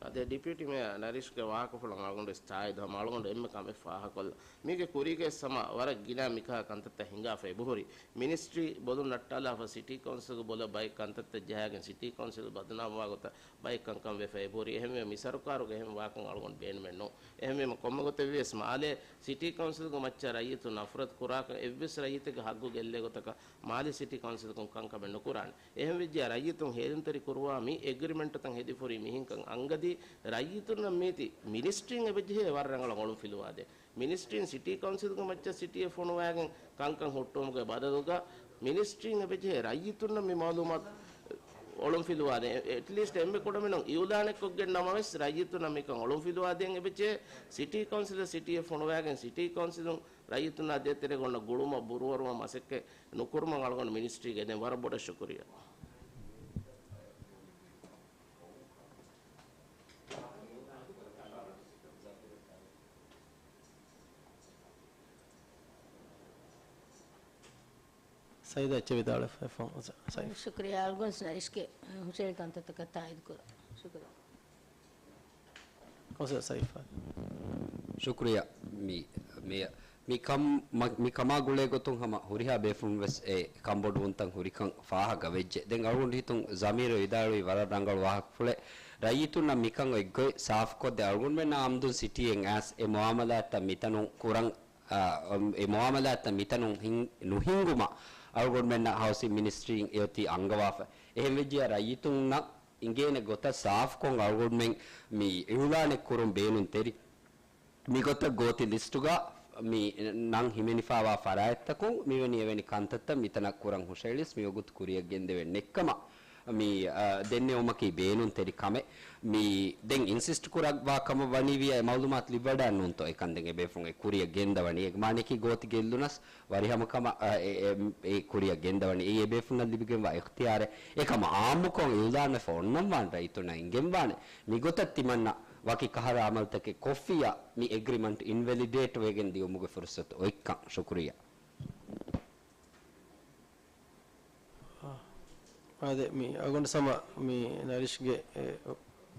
އަދި ޑެޕިއުޓީ މޭޔަރ ނަރީޝްގެ ވާހަކަފުޅަށް އަޅުގަނޑު ވެސް ތާއީދު. ހަމަ އަޅުގަނޑު އެންމެ ކަމެއް ފާހަގަކޮށްލަން. މީގެ ކުރީގައި ހަމަ ވަރަށް ގިނަ މިކަހަލަ ކަންތައްތައް ހިނގާފަ އެބަހުރި. މިނިސްޓްރީ ބޮލުން ނައްޓާލާފަ ސިޓީ ކައުންސިލްގެ ބޮލަށް ބައެއް ކަންތައްތައް ޖަހާގެން ސިޓީ ކައުންސިލް ބަދުނާމުވާ ގޮތަށް ބައެއް ކަންކަން ވެފަ އެބަހުރި. އެހެންވެ މި ސަރުކާރުގެ އެހެން ވާކަން އަޅުގަނޑު ބޭނުމެއް ނޫން. އެހެންވީމަ ކޮންމެ ގޮތެއް ވިޔަސް މާލޭ ސިޓީ ކައުންސިލްގެ މައްޗަށް ރައްޔިތުން ނަފްރަތު ކުރާކަށް އެއްވެސް ރައްޔިތެއްގެ ހައްގު ގެއްލޭ ގޮތަކަށް މާލެ ސިޓީ ކައުންސިލަކުން ކަންކަމެއް ނުކުރާނެ. އެހެންވެއްޖެޔާ ރައްޔިތުން ހޭލުންތެރި ކުރުވާ މި އެގްރިމެންޓުތައް ހެދިފުރި މިހެންކަން އަންގަދީ ރައްޔިތުންނަށް މީތި މިނިސްޓްރީން އެބަޖެހޭ ވަރަށް ރަނގަޅަށް އޮޅުން ފިލުވާދޭ. މިނިސްޓްރީން ސިޓީ ކައުންސިލްގެ މައްޗަށް ސިޓީއެއް ފޮނުވާގެން ކަންކަން ހުއްޓުވުމުގެ ބަދަލުގަ މިނިސްޓްރީން އެބަޖެހޭ ރައްޔިތުންނަށް މި މައުލޫމާތު އޮޅުން ފިލުވާދޭ. އެޓްލީސްޓް އެންމެ ކުޑަމިނުން އިއުލާނެއްކޮށްގެން ނަމަވެސް ރައްޔިތުންނަށް މިކަން އޮޅުން ފިލުވާދޭން އެބަޖެހޭ. ސިޓީ ކައުންސިލަށް ސިޓީއެއް ފޮނުވާގެން ސިޓީ ކައުންސިލުން ރައްޔިތުންނާ ދޭތެރޭގަ އޮންނަ ގުޅުމަށް ބުރޫއަރުވަން މަސައްކަތް ނުކުރުމަށް އަޅުގަނޑު މިނިސްޓްރީގެ ދެން ވަރަށް ބޮޑަށް ޝުކުރިއްޔާ. ސައިދާ އެއްޗެއް ވިދާޅުވެފަ. ސައި. ޝުކުރިއްޔާ. އަޅުގަނޑު ނަރީޝްގެ ހުށަހެޅި ކަންތައްތަކަށް ތާއީދު ކުރަން. ޝުކުރިއްޔާ. ކޮންސަލް ސައިފާ. ޝުކުރިއްޔާ. މި، މި، މި ކަމް، މަ-، މި ކަމާ ގުޅޭ ގޮތުން ހަމަ ހުރިހާ ބޭފުޅުން ވެސް އެ ކަންބޮޑުވުންތައް ހުރިކަން ފާހަގަ ވެއްޖެ. ދެން އަޅުގަނޑު ހިތުން ޒަމީރު ވިދާޅުވީ ވަރަށް ރަނގަޅު ވާހަކަފުޅެއް. ރައްޔިތުންނަށް މިކަން އެއްގޮތް ސާފުކޮށްދޭ. އަޅުގަނޑުމެންނަށް އަމްދުން ސިޓީއެއް އައިސް އެ މުއާމަލާތްތައް މިތަނުން ކުރަން، އާ، އެ މުއާމަލާތްތައް މިތަނުން ހިން-، ނުހިންގުމަށް އަޅުގަނޑުމެންނަށް ހައުސިން މިނިސްޓްރީން އެއޮތީ އަންގަވާފަ. އެހެންވެއްޖެޔާ ރައްޔިތުންނަށް އިނގޭނެ ގޮތަށް ސާފުކޮށް އަޅުގަނޑުމެން މި އިއުލާނެއް ކުރުން ބޭނުންތެރި. މިގޮތަށް ގޯތި ލިސްޓުގަ މި ނަން ހިމެނިފައިވާ ފަރާތްތަކުން މިވެނި އެވެނި ކަންތައްތައް މިތަނަށް ކުރަން ހުށައެޅިސް މިވަގުތު ކުރިއަށް ގެންދެވެން ނެއްކަމަށް މި، އަ، ދެންނެވުމަކީ ބޭނުންތެރި ކަމެއް. މި ދެން އިންސިސްޓް ކުރައްވާ ކަމަށް ވަނީ ވިޔަ އެ މައުލޫމާތު ލިބިވަޑާން ނޫންތޯ އެކަން ދެން އެބޭފުޅުން އެ ކުރިއަށް ގެންދަވަނީ. އޭގެ މާނައަކީ ގޯތި ގެއްލުނަސް ވަރިހަމަކަމަށް، އަ، އެ، އެ، އެ ކުރިއަށް ގެންދަވަނީ. އެއީ އެބޭފުޅުންނަށް ލިބިގެންވާ އިޚްތިޔާރެއް. އެކަމަށް އާއްމުކޮށް އިއުލާންވެފަ އޮންނަންވާން ރައްޔިތުންނަށް އެނގެންވާނެ. މިގޮތަށް ތިމަންނަ ވަކި ކަހަލަ އަމަލުތަކެއް ކޮށްފިއްޔާ މި އެގްރިމަންޓް އިންވެލިޑޭޓް ވެގެން ދިޔުމުގެ ފުރުސަތު އޮތްކަން. ޝުކުރިއްޔާ. އާދެ، މި އަޅުގަނޑު ސަމަ މި ނަރީޝްގެ އެ،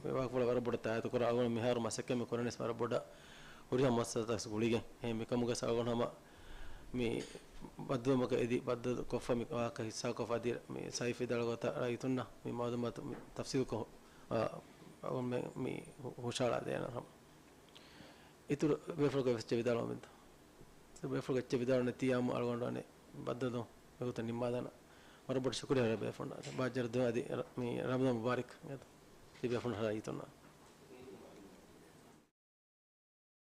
މި ވާހަކަފުޅަށް ވަރަށް ބޮޑަށް ތާއީދު ކުރާ. އަޅުގަނޑު މިހާރު މަސައްކަތް މި ކުރަނީސް ވަރަށް ބޮޑަށް ހުރިހާ މުއައްސަސާތަކަސް ގުޅިގެން. އެ، މިކަމުގަސް އަޅުގަނޑު ހަމަ މި ބައްދަލުވުމަކަށް އެދި ބައްދަލު ކޮށްފަ މި ވާހަކަ ހިއްސާކޮށްފަ އަދި މި ސައިފް ވިދާޅުވި ގޮތަށް ރައްޔިތުންނަށް މި މައުލޫމާތު މި ތަފްސީލުކޮށް، އަ، އަޅުގަނޑު މި، މި ހު-، ހުށަހަޅާ ދޭނަން ހަމަ. އިތުރު ބޭފުޅަކު އެއްޗެއް ވިދާޅުވަމެންތަ؟ ބޭފުޅަކު އެއްޗެއް ވިދާޅު ނެތިއްޔާމު އަޅުގަނޑު އަނެއް ބައްދަލު މިގޮތަށް ނިންމާލާނަން. ވަރަށް ބޮޑަށް ޝުކުރިއްޔާ ބޭފުޅުންނަށް. ބާއްޖަވެރި ދުވަހެއް އަދި މި ރަމަޟާން މުބާރަކް ތި ބޭފުޅުން ރައްޔިތުންނަށް.